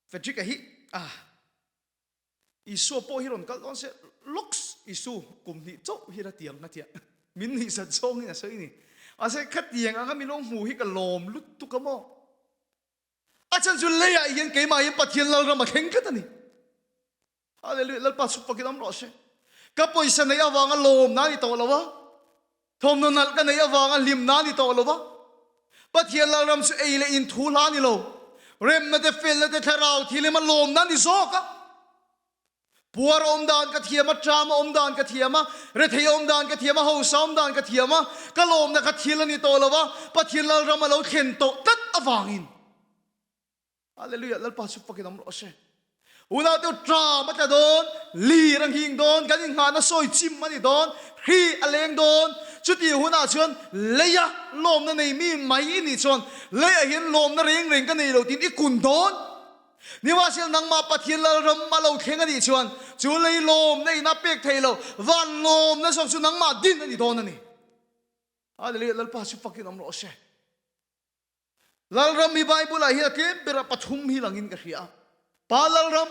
Speaker 1: Frederick-a hi ah. Isua pawh hi rawn kal dawn se, Lux Isu kum hnih chauh hi la tiang ka tia, min hnih zat zawngin a sawi ni. Mahse khatiang anga min lo hmu hi ka lawm lutuk a maw? A chhan chu leiah hian keimah hian Pathian Lalram a thleng tlat a ni. Hallelujah, Lalpa chhuk fakin awm rawh se. Ka pawisa neih avanga lawmna a ni tawh lo a, thawmhnaw nalh ka neih avanga hlimna a ni tawh lo a. Pathian Lalram chu ei leh in thu hla a ni lo, remna te, felna te, thlarau thil ema lawmna a ni zawk a. Puar awm dan ka thiam a, ṭam awm dan ka thiam a, rethei awm dan ka thiam a, hausa awm dan ka thiam a, ka lawmna kha thil a ni tawh lo a, Pathian Lalram a lo thlen tawh tlat avangin. Hallelujah, Lalpa chu fakin awm rawh se. Unau te ṭam a tla dawn, lir a nghing dawn, kan inghahna sawi chim a ni dawn, hri a leng dawn. Chuti hunah chuan leia lawmna nei mi mai i nih chuan leiah hian lawmna reng reng ka nei lo tiin i kun dawn. Nimahsela nangmah Pathian Lalram a lo thleng a nih chuan chu lei lawmna ina pek thei lo, van lawmna zawk chu nangmah din a ni dawn a ni. Hallelujah, Lalpa chu fakin awm rawh se. Lalram hi Bible ah hian a tlem berah pathum hi langin ka hria a. Pa Lalram,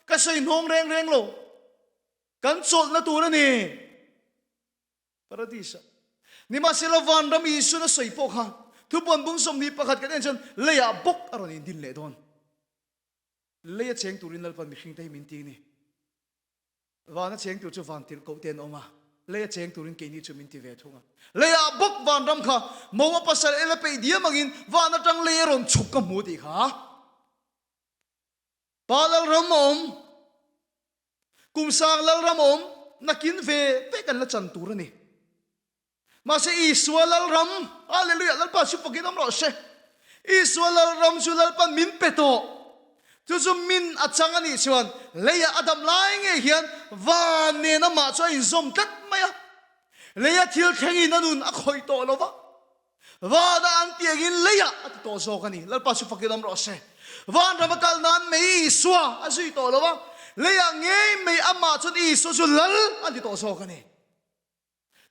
Speaker 1: ka sawi hnawng reng reng lo. Kan chawlhna tur a ni. Paradis ah. Nimahsela vanram Isuan a sawi pawh kha thupuan bung 21 kan en chuan leiah bawk a rawn indin leh dawn. Lei a cheng turin Lalpan mihringte hi min ti a ni. Van a cheng tur chu van tirh koh te an awm a, lei a cheng turin keini chu min ti ve thung a. Leiah bawk vanram kha mo a pasal el a peih diam angin van atang lei a rawn chhuk ka hmu tih kha Pa Lalram a awm, kum sang Lalram a awm, nakin ve ve kan la chan tur a ni. Mahse Isua Lalram, Hallelujah, Lalpa chu fakin awm rawh se. Isua Lalram chu Lalpan min pe tawh. Chu chu min a chang a nih chuan leiah a dam lai ngei hian van nen amah chu a inzawm tlat mai a. Leia thil thlengin a nun a khawih tawh lo va. Vana an tiangin leiah a ti tawh zawk a ni. Lalpa chu fakin awm rawh se. Vanram a kal nan mei Isua a zui tawh lo va. Leiah ngei mei amah chuan Isua chu Lal a ti tawh zawk a ni.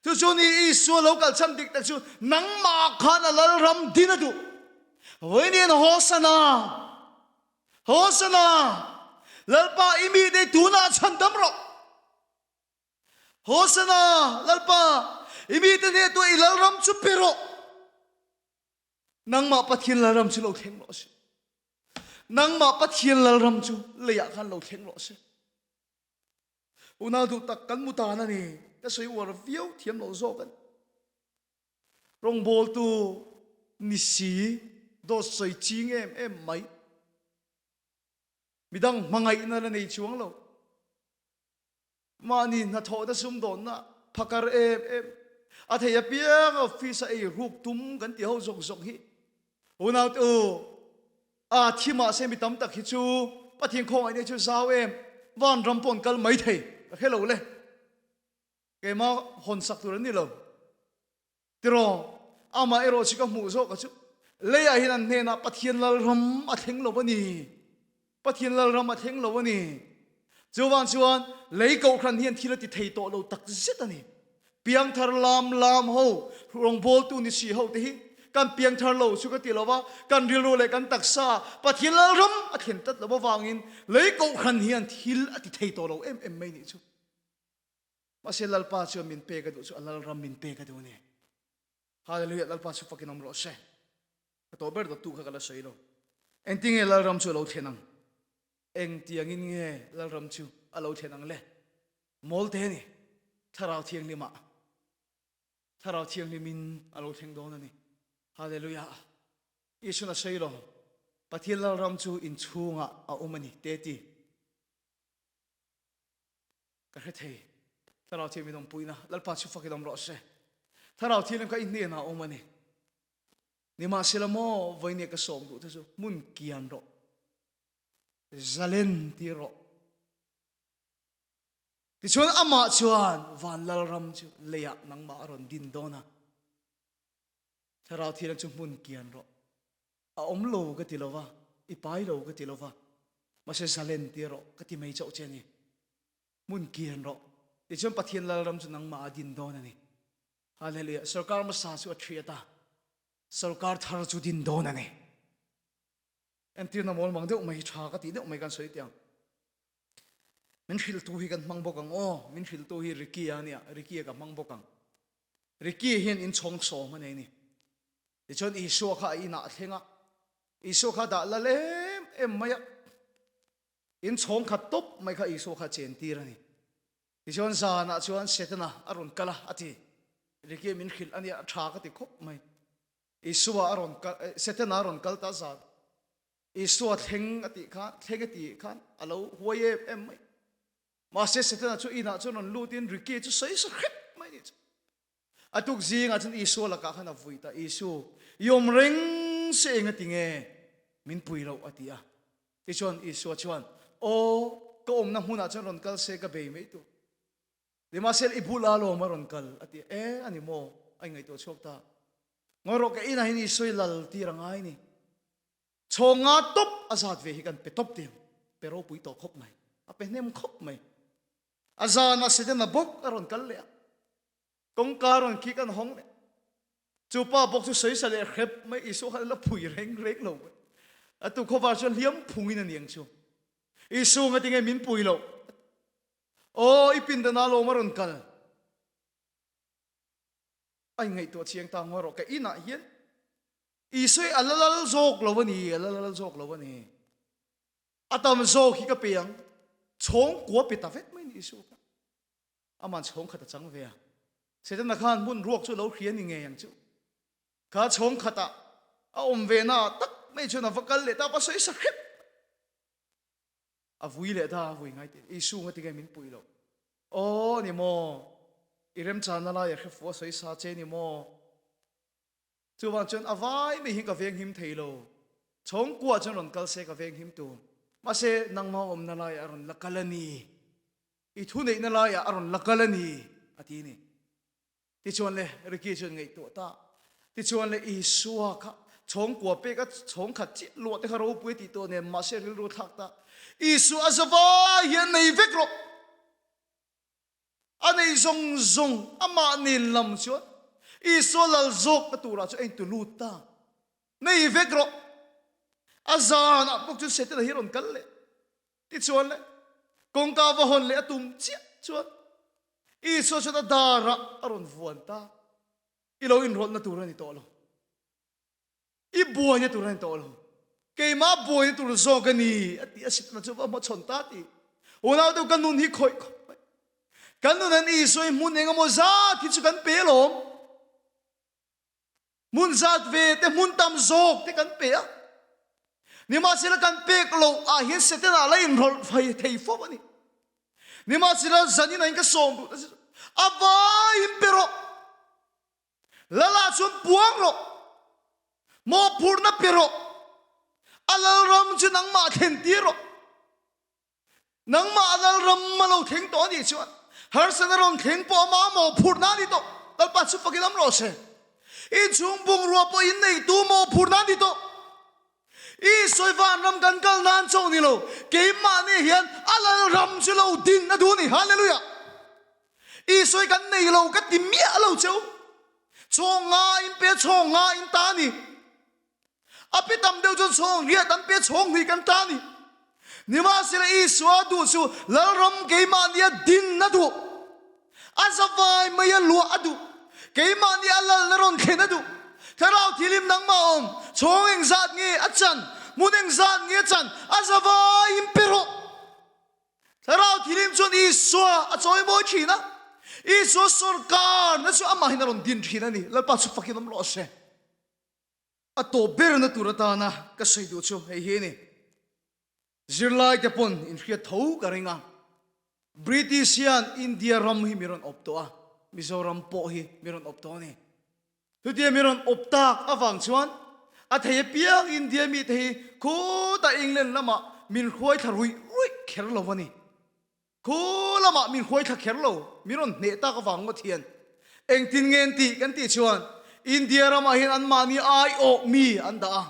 Speaker 1: Chu chu ni Isua lo kal chhan dik tak chu nangmah khan a lalram din a duh. Vawiin Hosana! Hosana! Lalpa i mite tunah chhan dam rawh. Hosana! Lalpa i mite hneh tuah i lalram chu pe rawh. Nangmah Pathian lalram chu lo thleng rawh se. Nangmah Pathian lalram chu leiah khan lo thleng rawh se. Unau duh tak kan mu tan a ni. Ka sawi uar viau thiam lo zawk a ni. Rawngbawltu ni si dawt sawi ching em em mai. Midang hmangaihna la nei chuang lo. Mahni hnathawhna sumdawnna phakar em em. A thei apiang office a ei ruk tum kan ti ho zawk zawk hi. Unau te u, A thi mahse mi tam tak hi chu Pathian khawngaihna hi chu zau em, vanram pawh an kal mai thei, ka hre lo le. Keimah hawn sak tur an ni lo. Tiraw, amah erawh chu ka hmuh zawk a chu leiah hian an hnenah Pathian Lalram a thleng lo a ni. Pathian Lalram a thleng lo a ni. Chuvang chuan lei kohhran hian thil a ti thei tawh lo tak zet a ni. Piangthar lam lam ho, rawngbawltu ni si ho te hi kan piangthar lo chu ka ti lo va, kan rilru leh kan taksa Pathian Lalram a thlen tlat lo avangin lei kohhran hian thil a ti thei tawh lo em em mai nih chu. Mahse Lalpa chuan min pek a duh chu a Lalram min pek a duh a ni. Hallelujah, Lalpa chu fakin awm rawh se. Ka tawh ber dawttu kha ka la sawi lo. Engtinge Lalram chu a lo thlen ang? Engtiangin nge Lalram chu a lo thlen ang le? Mawlte a ni. Thlarau Thianghlimah, Thlarau Thianghlimin a lo thleng dawn a ni. Hallelujah! Isuan a sawi lo, Pathian Lalram chu inchhungah a awm a ni, te ti. Ka hre thei. Thlarau Thianghlim awmpuina Lalpa chu fakin awm rawh se. Thlarau Thianghlim kha i hnenah a awm a ni. Nimahsela maw, vawinia ka sawm duh te chu hmun kian rawh, zalen tir rawh. Tichuan amah chuan van lalram chu leiah nangmah a rawn din dawn a. Thlarau Thianghlim chu hmun kian rawh. A awm lo ka ti lo va, i pai lo ka ti lo va, mahse zalen tir rawh ka ti mai chauh che a ni. Hmun kian rawh. Tichuan Pathian lalram chu nangmah a din dawn a ni. Hallelujah. Sorkar hmasa chu a thiat a, sorkar thar chu din dawn a ni. Entirna mawl mang deuh mai hi tha ka tih deuh mai kan sawi teh ang. Min hrilhtu hi kan hmang bawk ang aw, min hrilhtu hi Ricky-a ania, Ricky-a ka hmang bawk ang. Ricky hian inchhawng sawm a nei a ni. Tichuan Isua kha a inah a thleng a, Isua kha a dah lal em em mai a, inchhawng khat tawp mai kha Isua kha a chentir a ni. Tichuan zanah chuan Setana a rawn kal a, a ti. Ricky min hrilh a nia, a tha ka ti khawp mai. Isua a rawn kal, Setana a rawn kal ta zan. Isua thleng a tih khan, thleng a tih khan a lo huai em em mai. Mahse Setana chu inah chuan rawn lutin Ricky chu sawi sa hrep mai ni chu. A tuk zingah chuan Isua lakah khan a vui ta, Isu, i awm reng se eng a ti nge? Min pui loh a ti a. Tichuan Isua chuan, Aw, ka awmna hmunah chuan rawn kal se ka bei mai tur. Nimahsela i bula lawm a rawn kal a ti a. E, a ni maw? A ingaihtuah chhuak ta. Ngawi rawh, ka inah hian Isua i lal tir a ngai ni. Chhawng nga tawp a zat ve hi kan pe tawp tih ang. Pe ropui tawh khawp mai. A pe hnem khawp mai. A zanah Setana bawk a rawn kal leh a. Kawngka rawn khi kan hawng leh. Chu pa bawk chu sawisa leh hrep mai Isua khan a la phui reng reng lo mai. A tu khawvar chuan hliam phungin a ni ang chu. Isu nga tinge min pui loh? Aw, i pindan alawm a rawn kal. A ingaihtuah chiang ta ngaw rawh. Ka inah hian Isua hi a la lal zawk lo a ni, a la lal zawk lo a ni. A tam zawk hi ka pe ang. Chhawngkua pe ta vek mai ni Isua kha. Aman chhawng khat a chang ve a. Setana khan hmun ruak chu lo hria ni ngei ang chu. Kha chhawng khatah a awm ve na ah tak mai chuan a va kal leh ta, va sawi sa hrep. A vui leh ta, a vui ngai teh. Isu nga tinge min pui loh. Aw ni maw, i remchana lai a hre fu a sawi sa che ni maw. Chuvang chuan a vai mai hi ka venghim thei lo. Chhawngkua chuan rawn kal se ka venghim tur. Mahse nangmah awmna laiah a rawn la kal a ni. I thuneihna laiah a rawn la kal a ni, a ti ni. Tichuan le, Ricky chuan ngaihtuah ta. Tichuan le, Isua kha chhawngkua pek a chhawng khat chiah luah te kha ropui a tih tawh nen, mahse rilru thlak ta. Isua a zavai hian nei vek rawh. A nei zawng zawng amah nen lam chuan Isua lal zawkna turah chu a intu lut ta. Nei vek rawh. A zanah bawk chuan Setana hi a rawn kal leh. Tichuan le, kawngka va hawn leh a tum chiah chuan Isua chuan a darah a rawn vuan ta. I lo inrawlhna tur a ni tawh lo. I buaina tur a ni tawh lo. Keimah buaina tur zawk a ni a ti a sitna chu va hmachhawn ta ti. Unau deuh ka nun hi khawih khawp mai. Kan nun an Isua hi hmun engemaw zat hi chu kan pe alawm. Hmun zat ve te, hmun tam zawk te kan pe a. Nimahsela kan pek loh ah hian Setana la inrawlh fai thei fo a ni. Nimahsela zanin ah hian ka sawm duh ta si a vaiin pe rawh. Lala chuan puang rawh. Mawhphurhna pe rawh. A lalram chu nangmah thlen tir rawh. Nangmah lalram a lo thleng tawh a nih chuan harsatna rawn thleng pawh amah a mawhphurhna a ni tawh. Lalpa chu fakin awm rawh se. Inchhung bungrua pawh in neitu mawhphurhna a ni tawh. I sawi vanram kan kal nan chauh ni lo, keimahni hian a lalram chu lo din a duh a ni. Hallelujah! I sawi kan nei lo ka ti miah lo cheu. Chaw nga in pe, chaw nga in ta a ni. A pe tam deuh chuan chhawng riat an pe chhawng hnih kan ta ni. Nimahsela Isua duh chu Lalram keimahni a din a duh. A zavai mai a luah a duh. Keimahni a lalna rawn thlen a duh. Thlarau thilim nangmah awm, chhawng engzat nge a chan, hmun engzat nge a chan, a zavai in pe rawh. Thlarau thilim chuan Isua a chawimawi thin a, Isua sawrkarna chu amahin a rawn din thin a ni. Lalpa chu fakin awm rawh se. A tawp berna tur atana ka sawi duh chu hei hi a ni. Zirlaite pawn inhriat tho ka ring a, British hian India ram hi mi rawn awp tawh a, Mizoram pawh hi mi rawn awp tawh a ni. Chutia mi rawn awp tak avang chuan a thei apiang India mite hi khutah England lamah min hruai thla ruih ruih kher lo a ni. Khu lamah min hruai thla kher lo, min rawn hneh tak avang ngawt hian engtin nge an tih kan tih chuan India ramah hian anmahni aiawh mi an dah a.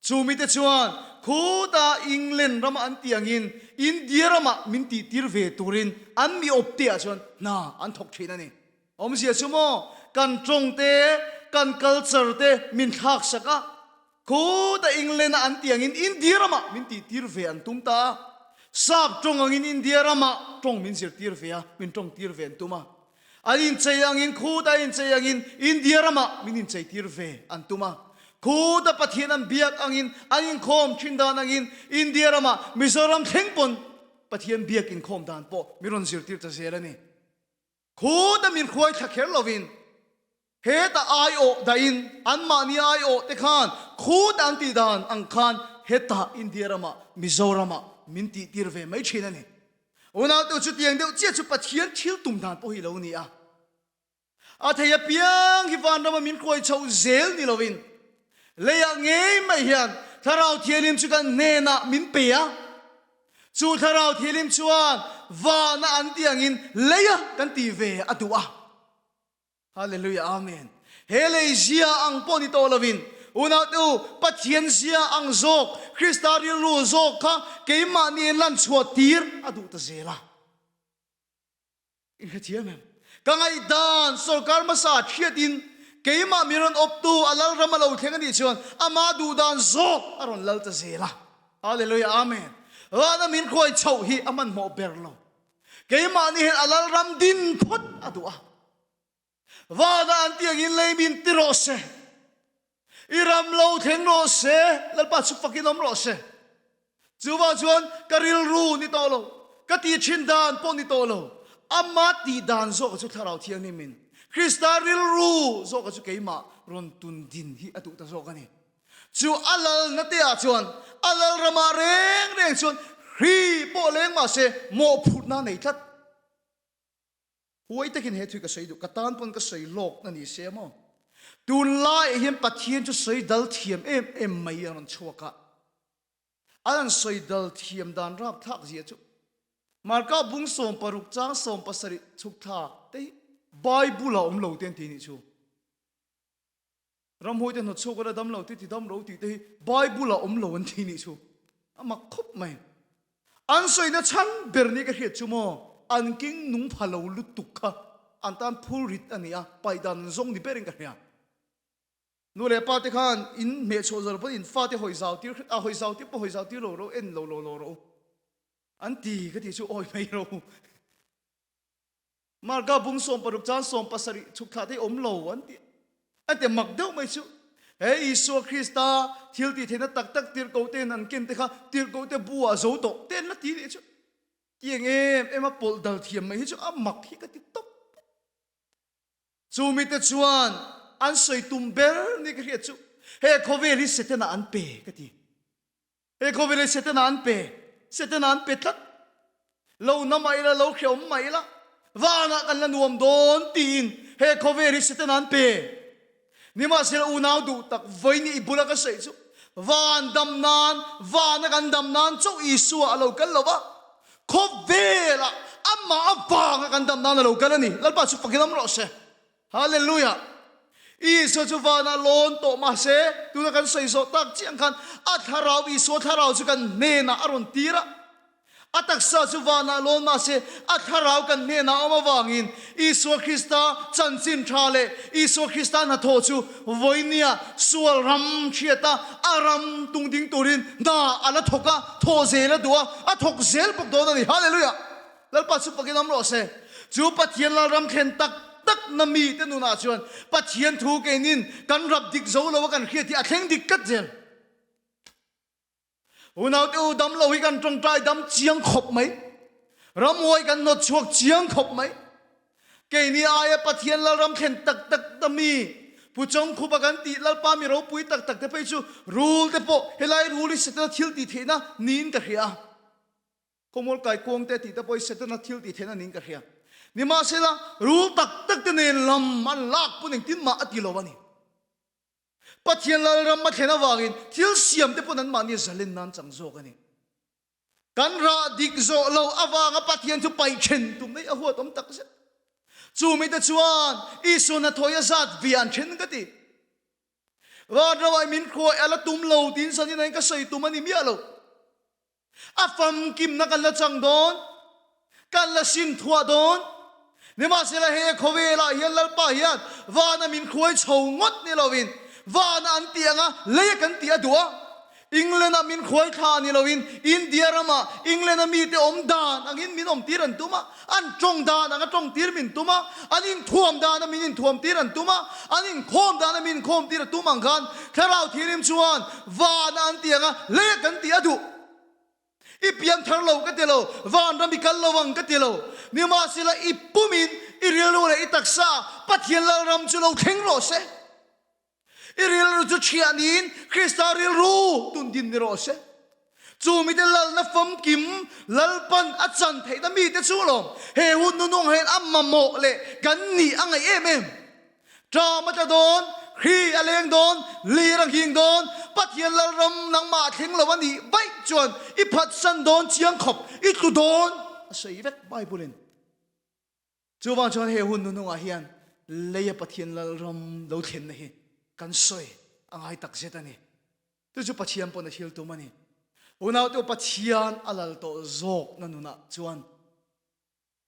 Speaker 1: Chu mite chuan khutah England rama an tih angin India ramah min tihtir ve turin an mi awpte ah chuan hna an thawk thin a ni. Awmzia chu maw kan tawng te, kan culture te min thlak sak a. Khuta England a an tih angin India ramah min tihtir ve an tum ta a. Sap tawng angin India ramah tawng min zirtir ve a, min tawngtir ve an tum a. An inchei angin khuta inchei angin India ramah min incheitir ve an tum a. Khuta Pathian an biak angin an inkhawm thin dan angin India ramah Mizoram thleng pawn. Pathian biak inkhawm dan pawh min rawn zirtir ta zel a ni. Khuta min hruai thla kher lovin heta aiawh dahin anmahni aiawh te khan khuta an tih dan ang khan heta India ramah Mizoramah min tihtir ve mai thin a ni. Unaute chutiang deuh chiah chu Pathian thil tum dan pawh hi lo ni a. A thei apiang hi vanrama min hruai chhoh zel ni lovin leiah ngei mai hian Thlarau Thianghlim chu kan hnenah min pe a. Chu Thlarau Thianghlim chuan vana an tih angin leia kan tih ve a duh a. Hallelujah Amen. He lei zia ang pawh ni tawh lovin unaute u Pathian zia ang zawk Krista rilru zawk kha keimahni in lan chhuah tir a duh ta zel a. In hrethiam em? Ka ngaihdan sorkar hmasa hriatin keimah mi rawn awptu a lalram a lo thleng a nih chuan ama duhdan zawk a rawn lal ta zel a. Hallelujah Amen. Vana min hruai chhoh hi a hmanhmawh ber lo. Keimahni hian a lalram din phawt a duh a. Vana an tih angin lei min ti rawh se. I ram lo thleng rawh se, Lalpa chu fakin awm rawh se. Chuvang chuan ka rilru ni tawh lo, ka tih thin dan pawh ni tawh lo, ama tih dan zawka chu Thlarau Thianghlimin Krista rilru zawka chu keimah rawn tun din hi a duh ta zawk a ni. Chu a lalna te ah chuan, a lal ramah reng reng chuan hri pawh leng mah se mawhphurhna a nei tlat. Huai takin he thui ka sawi duh, ka tan pawn ka sawi lawk na ni se maw? Tunlaiah hian Pathian chu sawi dal thiam em em mai a rawn chhuak a, an han sawi dal thiam dan rapthlak zia chu Marka bung 16 chang 70 chhuk thla te hi Bible ah awm lo te an ti nih chu. Ramhuai te hnawt chhuak ula dam lo te ti dam ro tih te hi Bible ah awm lo an ti nih chu a mak khawp mai. An sawina chhan ber ni ka hriat chu maw an king nung pha lo lutuk kha an tan phur rit a ni a, paih dan an zawng ni berin ka hria. Nu leh pa te khan in hmeh chhuah zawh lo pawn in fate hawi zau tir hret a, hawi zau tir pawh hawi zau tir lo ro en lo lo lo ro an ti ka tih chu awi mai ro. Marka bung 16 caan 17 chuk thlah te awm lo an ti. An ti mak deuh mai chu. He Isua Krista thil ti theihna tak tak tirhkoh te'n an ken te kha tirhkoh te bu ah zo tawh te an la ti leh chu. Tiang em em a pawlh dal thiam mai hi chu a mak hi ka ti tawp. Chu mite chuan an sawi tum ber ni ka hriat chu he khawvel hi Setana an pe ka ti. He khawvel hi Setana an pe, Setana an pe tlat. Lo na mah ila, lo hreawm mah ila, vanah kan la nuam dawn tiin he khawvel hi Setana an pe. Nimahsela unau duh tak vawiin i bula ka sawi chu van dam nan, vana kan dam nan chauh Isua a lo kal lo va, khawvelah amah avanga kan dam nan a lo kal a ni. Lalpa chu fakin awm rawh se. Hallelujah! Isua chu vanah lawn tawh mahse, tuna kan sawi zawh tak chiang khan a thlarau, Isua thlarau chu kan hnenah a rawn tir a. A taksa chu vanah lawn mahse, a thlarau kan hnenah a awm avangin Isua Krista chanchin tha leh Isua Krista hnathawh chu vawinia sual ram hriata a ram tung ding turin hna a la thawk a, thawh zel a duh a, a thawk zel bawk dawn a ni. Hallelujah! Lalpa chu pakin awm rawh se. Chu Pathian Lalram thlen tak tak na mite nunah chuan Pathian thu keinin kan rap dik zo lo a kan hriat hi a thleng dik tlat zel. Unaute u dam lo hi kan tawngtai dam chiang khawp mai. Ramhuai kan hnawt chhuak chiang khawp mai. Keini aia Pathian Lalram thlen tak tak na mi Pu Chawngkhupa kan tih Lalpa mi ropui tak tak te phei chu rul te pawh helai rul hi Setana thil tih theihna niin ka hria a. Khawmual kai kuang te tih te pawh hi Setana thil tih theihna niin ka hria. Nimahsela, rul tak tak te nen lam an lak pawn engtin mah a ti lo a ni. Pathian Lalram a thlen avangin thil siam te pawn anmahni zalen nan chang zawk a ni. Kan rah dik zawh lo avanga Pathian chu paih then tum mai a huat awm tak zet. Chu mite chuan Isua hnathawih a zat ve an then ka ti. Vanramah min khuai a la tum lo tiin sanin ka sawi tum a ni miah lo. A famkimna kan la chang dawn, kan la sim thuah dawn. Nimahsela he khawvelah hian Lalpa hian vana min hruai chho ngawt ni lovin vana an tih anga leia kan tih a duh a. England-ah min hruai thla ni lovin India ramah England-a mite awm dan angin min awmtir an tum a, an tawng dan anga tawngtir min tum a, an inthuam dana min inthuamtir an tum a, an inkhawm dana min inkhawmtir a tum ang khan Thlarau Thianghlim chuan vana an tih anga leia kan tih a duh. I piangthar lo ka ti lo, vanram i kal lo ang ka ti lo. Nimahsela i pumin i rilru leh i taksa Pathian Lalram chu lo thleng rawh se. I rilru chu chhiah niin Krista rilru tun din ni rawh se. Chu mite lalna famkim Lalpan a chan theihna mite chu alawm he hun nunung hian a mamawh leh kan nih a ngaih em em. Ṭam a tla dawn, hri a leng dawn, lir a nghing dawn, Pathian Lalram nangmah a thleng lo a nih vaih chuan i phatsan dawn chiang khawp, i tlu dawn a sawi vek Bible-in. Chuvang chuan he hun nunungah hian leia Pathian Lalram lo thlenna hi kan sawi a ngai takzet a ni. Chu chu Pathian pawn a thil tum a ni. Unaute Pathian a lal tawh zawkna nunah chuan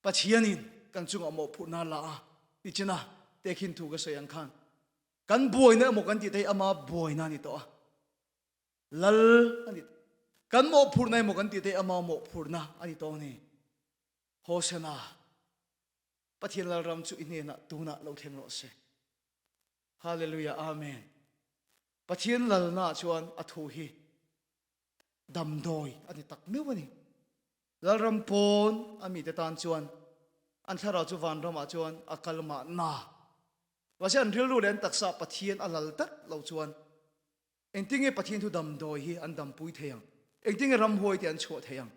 Speaker 1: Pathianin kan chungah mawhphurhna a la a, tichina tehkhin thu ka sawi ang khan kan buaina emaw kan tih te hi ama buaina a ni tawh a, lal a ni tawh. Kan mawhphurhna emaw kan tih te hi ama mawhphurhna a ni tawh a ni. Hosana, Pathian Lalram chu i hnenah tunah lo thleng rawh se. Hallelujah, Amen. Pathian lalna chuan a thu hi damdawi a ni tak meuh a ni. Lalram pawn a mite tan chuan an thlarau chu vanramah chuan a kal mahna. Mahse an rilru leh an taksa Pathian a lal tlat lo chuan engtinge Pathian thu damdawi hi an dampui thei ang? Engtinge ramhuai te an chhuah thei ang?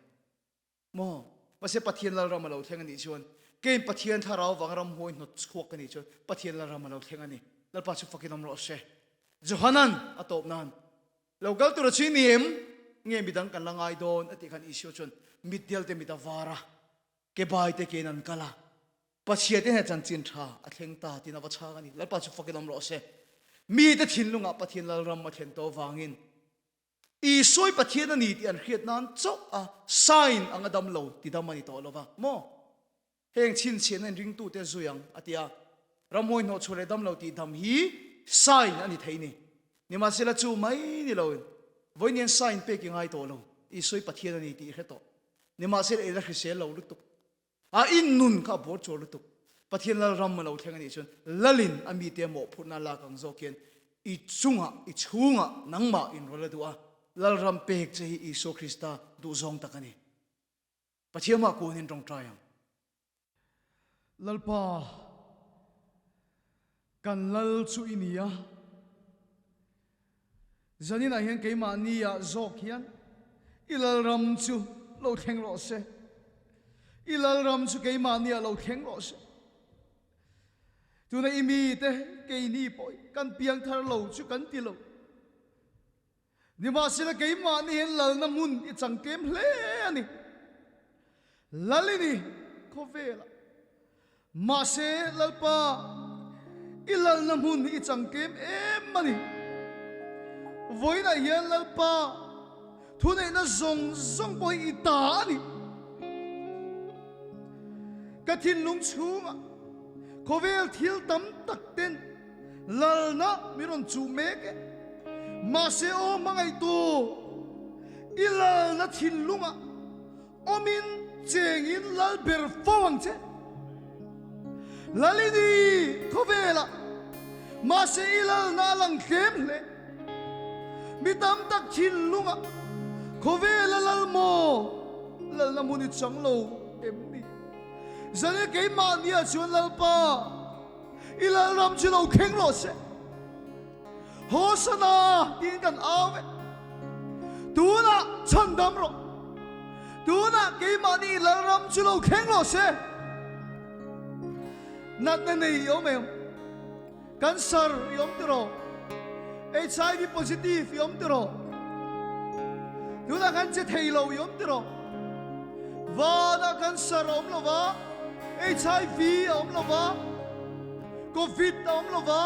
Speaker 1: Maw? Mahse Pathian Lalram a lo thleng a nih chuan keiin Pathian thlarau vang ramhuai hnawt chhuak ka nih chuan Pathian Lalram a lo thleng a ni. Lalpa chu fakin awm rawh se. Johanan a tawp nan lo kal tur a chhui ni em? Nge midang kan la ngai dawn? A tih khan Isua chuan mitdel te mit a var a, ke bai te kein an kal a, Pathian te hneh chanchin tha a thleng ta tiin a va chhang a ni. Lalpa chu fakin awm rawh se. Mite thinlungah Pathian Lalram a thlen tawh vangin Isua i Pathian a ni tih an hriat nan chauh a sign ang a dam lo ti dam a ni tawh lo va maw? Heng chhinchhiahna in ringtute zui ang a ti a, ramhawi hnawhchhuah leh dam lo tih dam hi sign a ni thei ni. Nimahsela chu mai ni loin vawiin hian sign pek i ngai tawh lo, Isua i Pathian a ni tih i hre tawh. Nimahsela i la hrisel lo lutuk. A in nun kha a bawr chuar lutuk. Pathian Lalram a lo thleng a nih chuan Lalin a mite a mawhphurhna lak ang zawk hian i chungah, i chhungah nangmah inrawlh a duh a, Lalram pek che hi Isua Krista duhzawng tak a ni. Pathian mah kunin tawngtai ang. Lalpa, kan Lal chu i ni a. Zaninah hian keimahni-ah zawk hian i Lalram chu lo thleng rawh se. I Lalram chu keimahni-ah lo thleng rawh se. Tuna i mite keini pawh kan piangthar lo chu kan ti lo. Nimahsela keimahni hian lalna hmun i chang tlem hle a ni. Lal i ni khawvelah. Mahse Lalpa, i lalna hmun hi i chang tlem em a ni. Vawiinah hian Lalpa, thuneihna zawng zawng pawh hi i ta a ni. Ka thinlung chhungah khawvel thil tam tak ten Lalna min rawn chuh mek e. Mahse aw hmangaihtu, i lalna thinlungah awmin chengin lal ber fo ang che. Lal i ni khawvelah, mahse i lalna a lang tlem hle. Mi tam tak thinlungah khawvela lal maw lalna hmun i chang lo em ni? Zane keimahniah chuan Lalpa, I Lalram chu lo thleng rawh se. Hosana tiin kan au e. Tunah chhandam rawh. Tunah keimahni i Lalram chu lo thleng rawh se. Natna nei i awm em? Cancer i awm tiraw? HIV positive i awm tiraw? Tunah khan che thei lo i awm tiraw? Vanah cancer a awm lo va, HIV a awm lo va, Covid a awm lo va,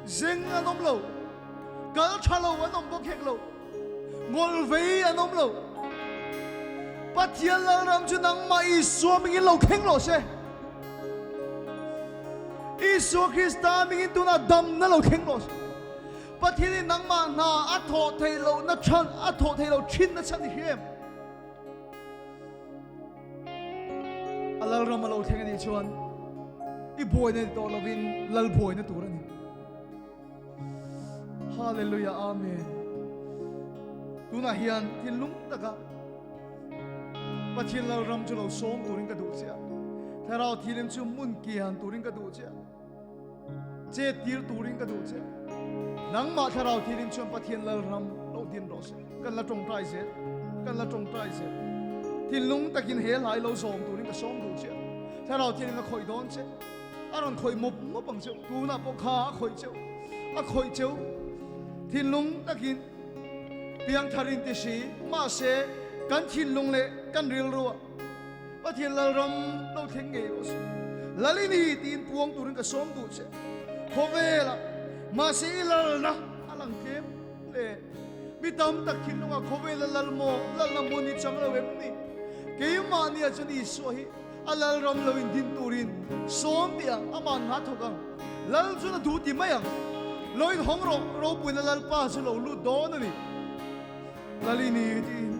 Speaker 1: zeng an awm lo, kal tha lo an awm bawk hek lo, ngawlvei an awm lo. Pathian Lalram chu nangmah Isua mingin lo thleng rawh se. Isua Krista mingin tunah damna lo thleng rawh se. Pathianin nangmah hna a thawh theih lohna chhan, a thawh theih loh thinna chhan i hria em? A Lalram a lo thleng a nih chuan i buaina ni tawh lovin Lal buaina tur a ni. Hallelujah, Amen. Tunah hian thinlung taka Pathian Lalram chu lo sawm turin ka duh che a, Thlarau Thilim chu hmun kian turin ka duh che a, chet tir turin ka duh che a. Nangmah Thlarau Thilim chuan Pathian Lalram lo din rawh se. Kan la tawngtai zel, kan la tawngtai zel. Thinlung takin he hlai lo zawm turin ka sawm duh che a, Thlarau Thilim a khawih dawn che. A rawn khawih mawp mawp ang cheu, tunah pawh kha a khawih cheu, a khawih cheu. Thinlung takin piangthar in ti si, mahse kan thinlung leh kan rilru ah Pathian Lalram lo thleng ngei rawh se. Lal i ni tiin puang turin ka sawm duh che. Khawvelah mahse i lalna a lang tlem hle. Mi tam tak thinlungah khawvela lal maw, lalna hmun hi chang lo em ni? Keimahni ah chuan Isua hi A Lalram lo in din turin sawm tih ang, amah hna thawk ang. Lal chuan a duh ti mai ang. Lo in hawng rawh, ropuina Lalpa chu lo lut dawn a ni. Lal i ni tiin.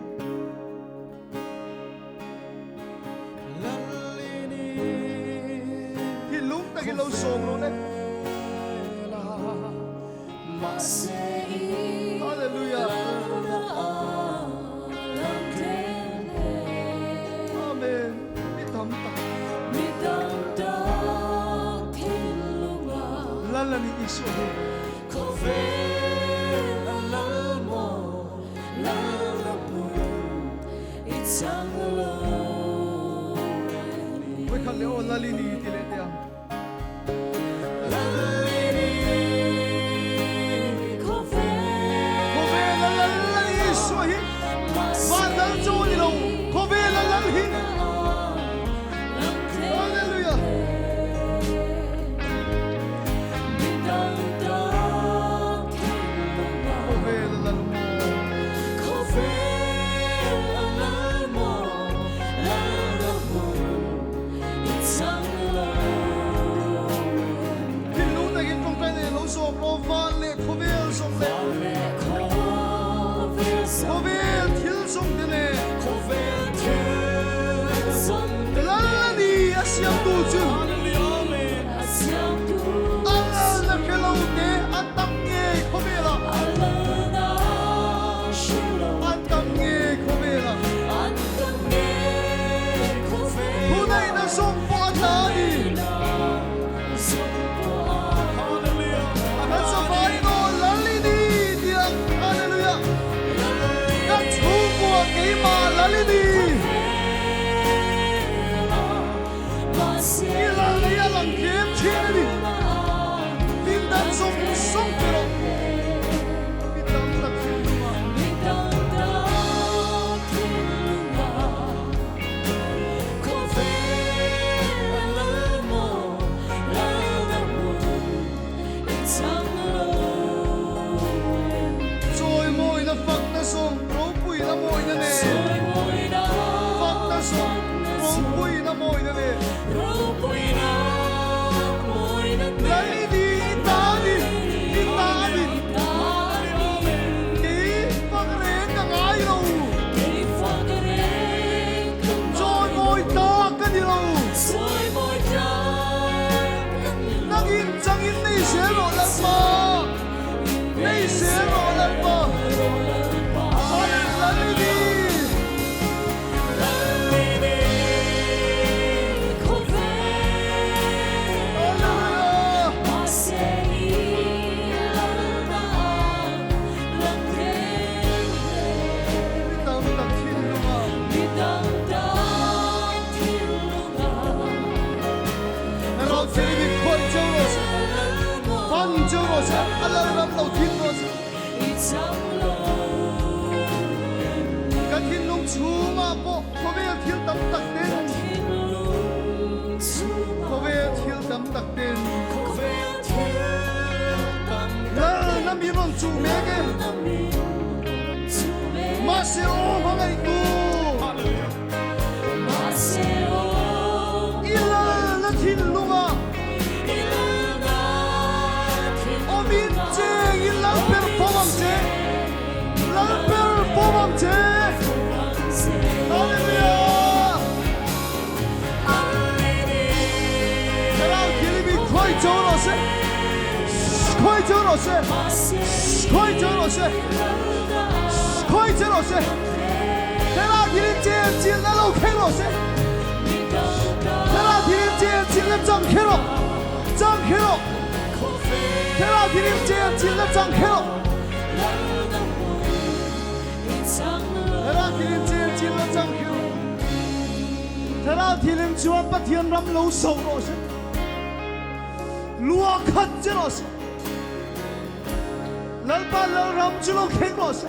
Speaker 2: Lal i ni.
Speaker 1: Thinlung takin lo sawm rawh le. Hallelujah. Amen. Mi tam tak.
Speaker 2: Mi tam tak thinlunga.
Speaker 1: Lal a ni Isua hi.
Speaker 2: Khawvel a lal maw, lal na hmun i chang lo em ni.
Speaker 1: Vawikhat leh aw lal i ni ti leh teh ang. Khawvela lal a ni Isua hi van lal chu a ni lo, khawvela lal hi. Hallelujah. Khawvela lal maw. Thinlung takin tawngtai nei lo zawk rawh, van leh khawvel zawng leh khawvel thil zawng te nen Lal a ni a siamtu chu a lalna hre lo te an tam ngei khawvelah an tam ngei khawvelah. Thuneihna zawng pawh a tla a ni. Kan savain aw Lal i ni tih ang. Hallelujah. Kan chhungkua keimah Lal i ni. I Lal hi a lang tlem thin a ni. Min dan zawng zawng pe rawh. Mi tam tak thinlungah. Chawimawina fakna zawng ropuina mawina nen Fakna zawng ropuina mawina nen Lal i ni i ta a ni i ta a ni Kei fak reng ka ngai lo. Chawimawi tak ka ni lo. Nangin changin nei zel rawh Lalpa. Nei zel rawh Lalpa. Hallelujah. Mi tam tak thinlungah.
Speaker 2: Mi tam tak thinlungah.
Speaker 1: Ro thil mi khawi cheu rawh se. Fan cheu rawh se. A lal ram lo thin rawh se. Ka thinlung chhungah pawh khawvel thil tam tak ten. Khawvel thil tam tak ten. Lalna mi rawn chuh mek e. Mahse aw hmangaihtu. I lalna thinlungah awmin chengin lal ber fo ang che. Lal ber fo ang che. Hallelujah. Thlarau Thianghlim khawi cho rawh se. Khawi cho rawh se. Khawi cho rawh se. Khawi cho. che rawh se. Thlarau thilin chen chilhna lo thleng rawh se. Thlarau thilin chen chilhna chang kher rawh. Chang kher rawh. Thlarau thilin chen chilhna chang kher rawh. Thlarau thilin chen chilhna chang kher rawh. Thlarau thilin chuan Pathian ram lo soh rawh se. Lua khat che rawh se. Lalpa Lalram chu lo thleng rawh se.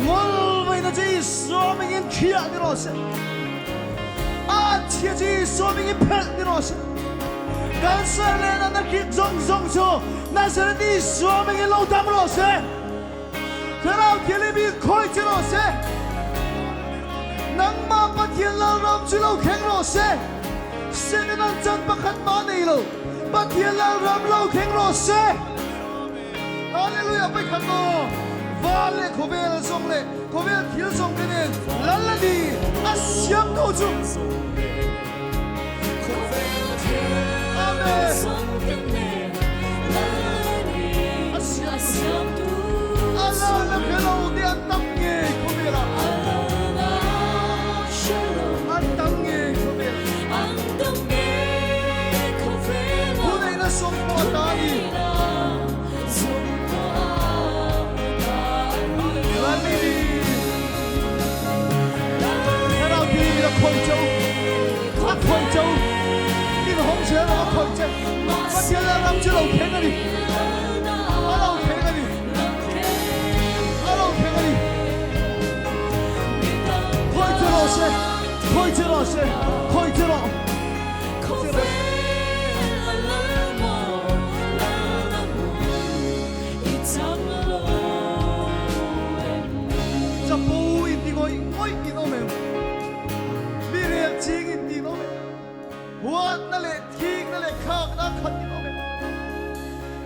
Speaker 1: Ngawlvaina chu Isua mingin thiah ni rawh se. A chhia chu Isua mingin phelh ni rawh se. Cancer leh natna hrik zawng zawng chu Nazareth Isua mingin lo dam rawh se. Thlarau Thianghlim hi khawi che rawh se. Nangmah Pathian Lalram chu lo thleng rawh se. Setan an chan pakhat mah nei lo. Pathian Lalram lo thleng rawh se. Hallelujah Pakhat aw Van leh khawvel zawng leh khawvel thil zawng te nen Lal a ni a siam ko chu. Amen. A siam tu. A lal na hre lo te an tam ngei khawvel ah. An tam ngei khawvel ah. Thuneihna sawm pawh a ta a ni. Lalini Thlarau Thianghlim a khawih che u, a khawih che u, in hawng zel a khawih che. Pathian Lalram chu lo thleng a ni, a lo thleng a ni, a lo thleng a ni. Khawih che rawh se, khawih che rawh se, khawih che rawh. Chapo in ti ngawih ngawih in awm em? Mi rel ching in ti in awm em? Huatna leh thikna leh khakna khat in awm em?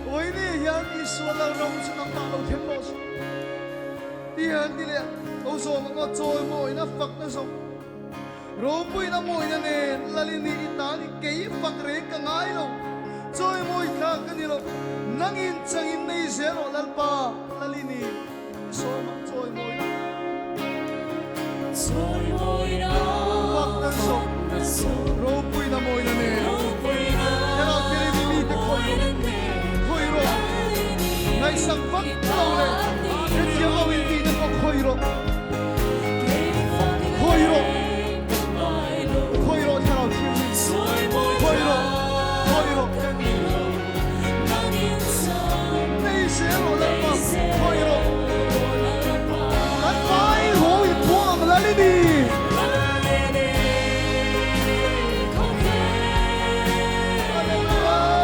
Speaker 1: Awini hian Isua Lalram chu nangmah lo thleng rawh se. Ti hian ti leh ho zawm ang aw, chawimawina fakna zawng. Ropuina mawina nen Lalini i tan i kei fak reng ka ngai lo, chawimawi thlak ka ni lo, nangin changin nei zel rawh Lalpa, Lalini i sawm ang chawimawina. Fak na zawng, ropuina mawina nen, Thlarau Thianghlim i mite khawih rawh, khawih rawh, ngaihsak vak lo leh hrethiam lo intihna pawh khawih rawh. Khawi rawh, khawi rawh Thlarau Thianghlim, khawi rawh, khawi rawh. Nei zel rawh Lalpa, khawi rawh. Kan vai haw in pawh ang lal i ni. Hallelujah.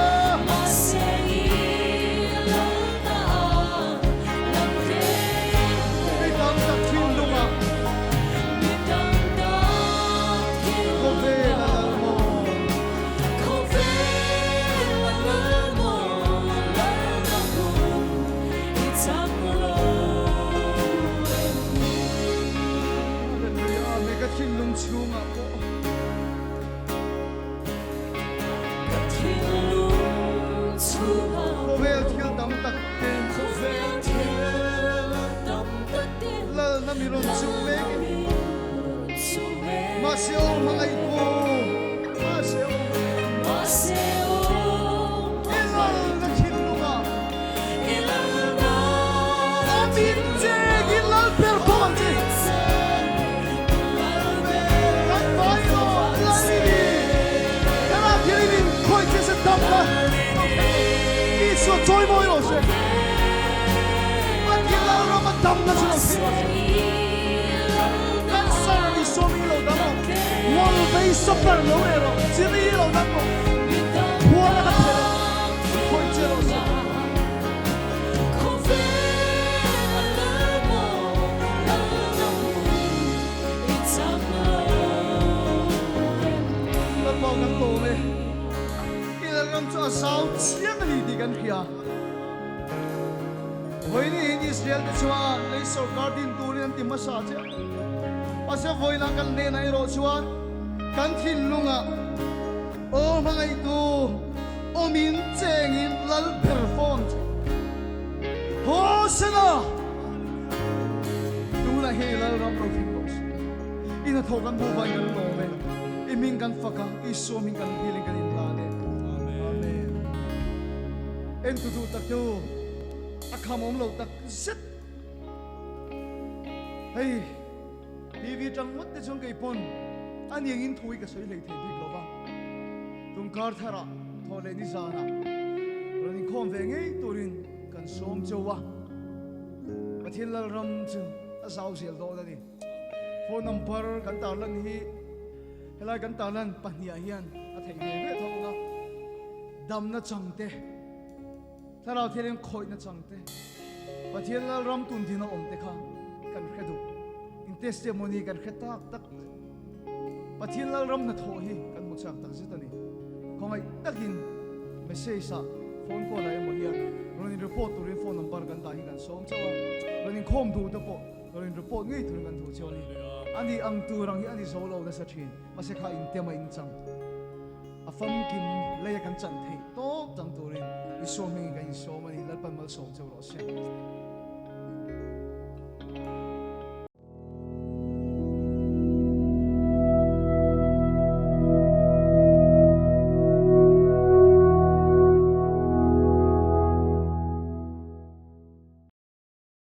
Speaker 1: Mi tam tak thinlungah khawvel a lal maw? Hallelujah, Amen. Ka thinlung chhungah pawh. Khawvel thil tam tak ten. Lalna mi rawn chuh mek in. Mahse aw hmangaih tu. Mahse aw. I lalna thinlungah. A min cheng in lal ber bawk ang che. Kan vai rawh lal i ni. Thlarau Thianghlim in khawi che se dam la. Isua chawi mawi rawh se. Pathian lal ram a dam na chu lo thei rawh se. Cancer Isua mi lo dam rawh. Ngol vei sawper lo reh rawh. Chiri lo dam rawh. Phuar a ka theh rawh. Khawi che rawh se. Lalpa kan lawm e. I lalram chu a zau chiang a ni tih kan hria. Vawiin hi Israel te chuan lei sorkar din turin an ti hmasa che a. Mahse vawiinah kan hnenah erawh chuan kan thinlungah Aw hmangaihtu, awmin chengin lal ber fawm che. Hosana! hian i Lalram ro thleng rawh se. I hnathawh kan hmuh vangin kan lawm e. I hming kan fak a, Isua hming kan dilin kan inlan e. Amen. Entu duh tak te u, a kham awm lo tak zet. Hei, TV tang ngawt te chuan kei pawn a niangin thu hi ka sawi hlei thei bik lo va. Tungkar tharah thawh leh nizanah rawn inkhawm ve ngei turin kan sawm cheu a. Pathian Lalram chu a zau zel dawn a ni. Phone number kan tarlan hi helai kan tarlan pahniah hian a theih ve ve tho ang a. Damna changte. Thlarau Thianghlim khawihna chang te, Pathian Lalram tun din a awm te kha kan hre duh. In testimony kan hre tak tak. Pathian Lalram hnathawh hi kan hmu chak tak zet a ni. Khawngaih takin message ah phone call ah emaw hian rawn in report turin phone number kan dah hi kan sawm chauh a, rawn inkhawm duh te pawh rawn in report ngei turin kan duh cheu a ni. A ni ang tur ang hi a ni zo lo nasa thin, mahse kha in tema in chang. A famkim leia kan chan theih tawp dang turin Isua hmingin kan insawm a ni. Lalpan malsawm cheu rawh se.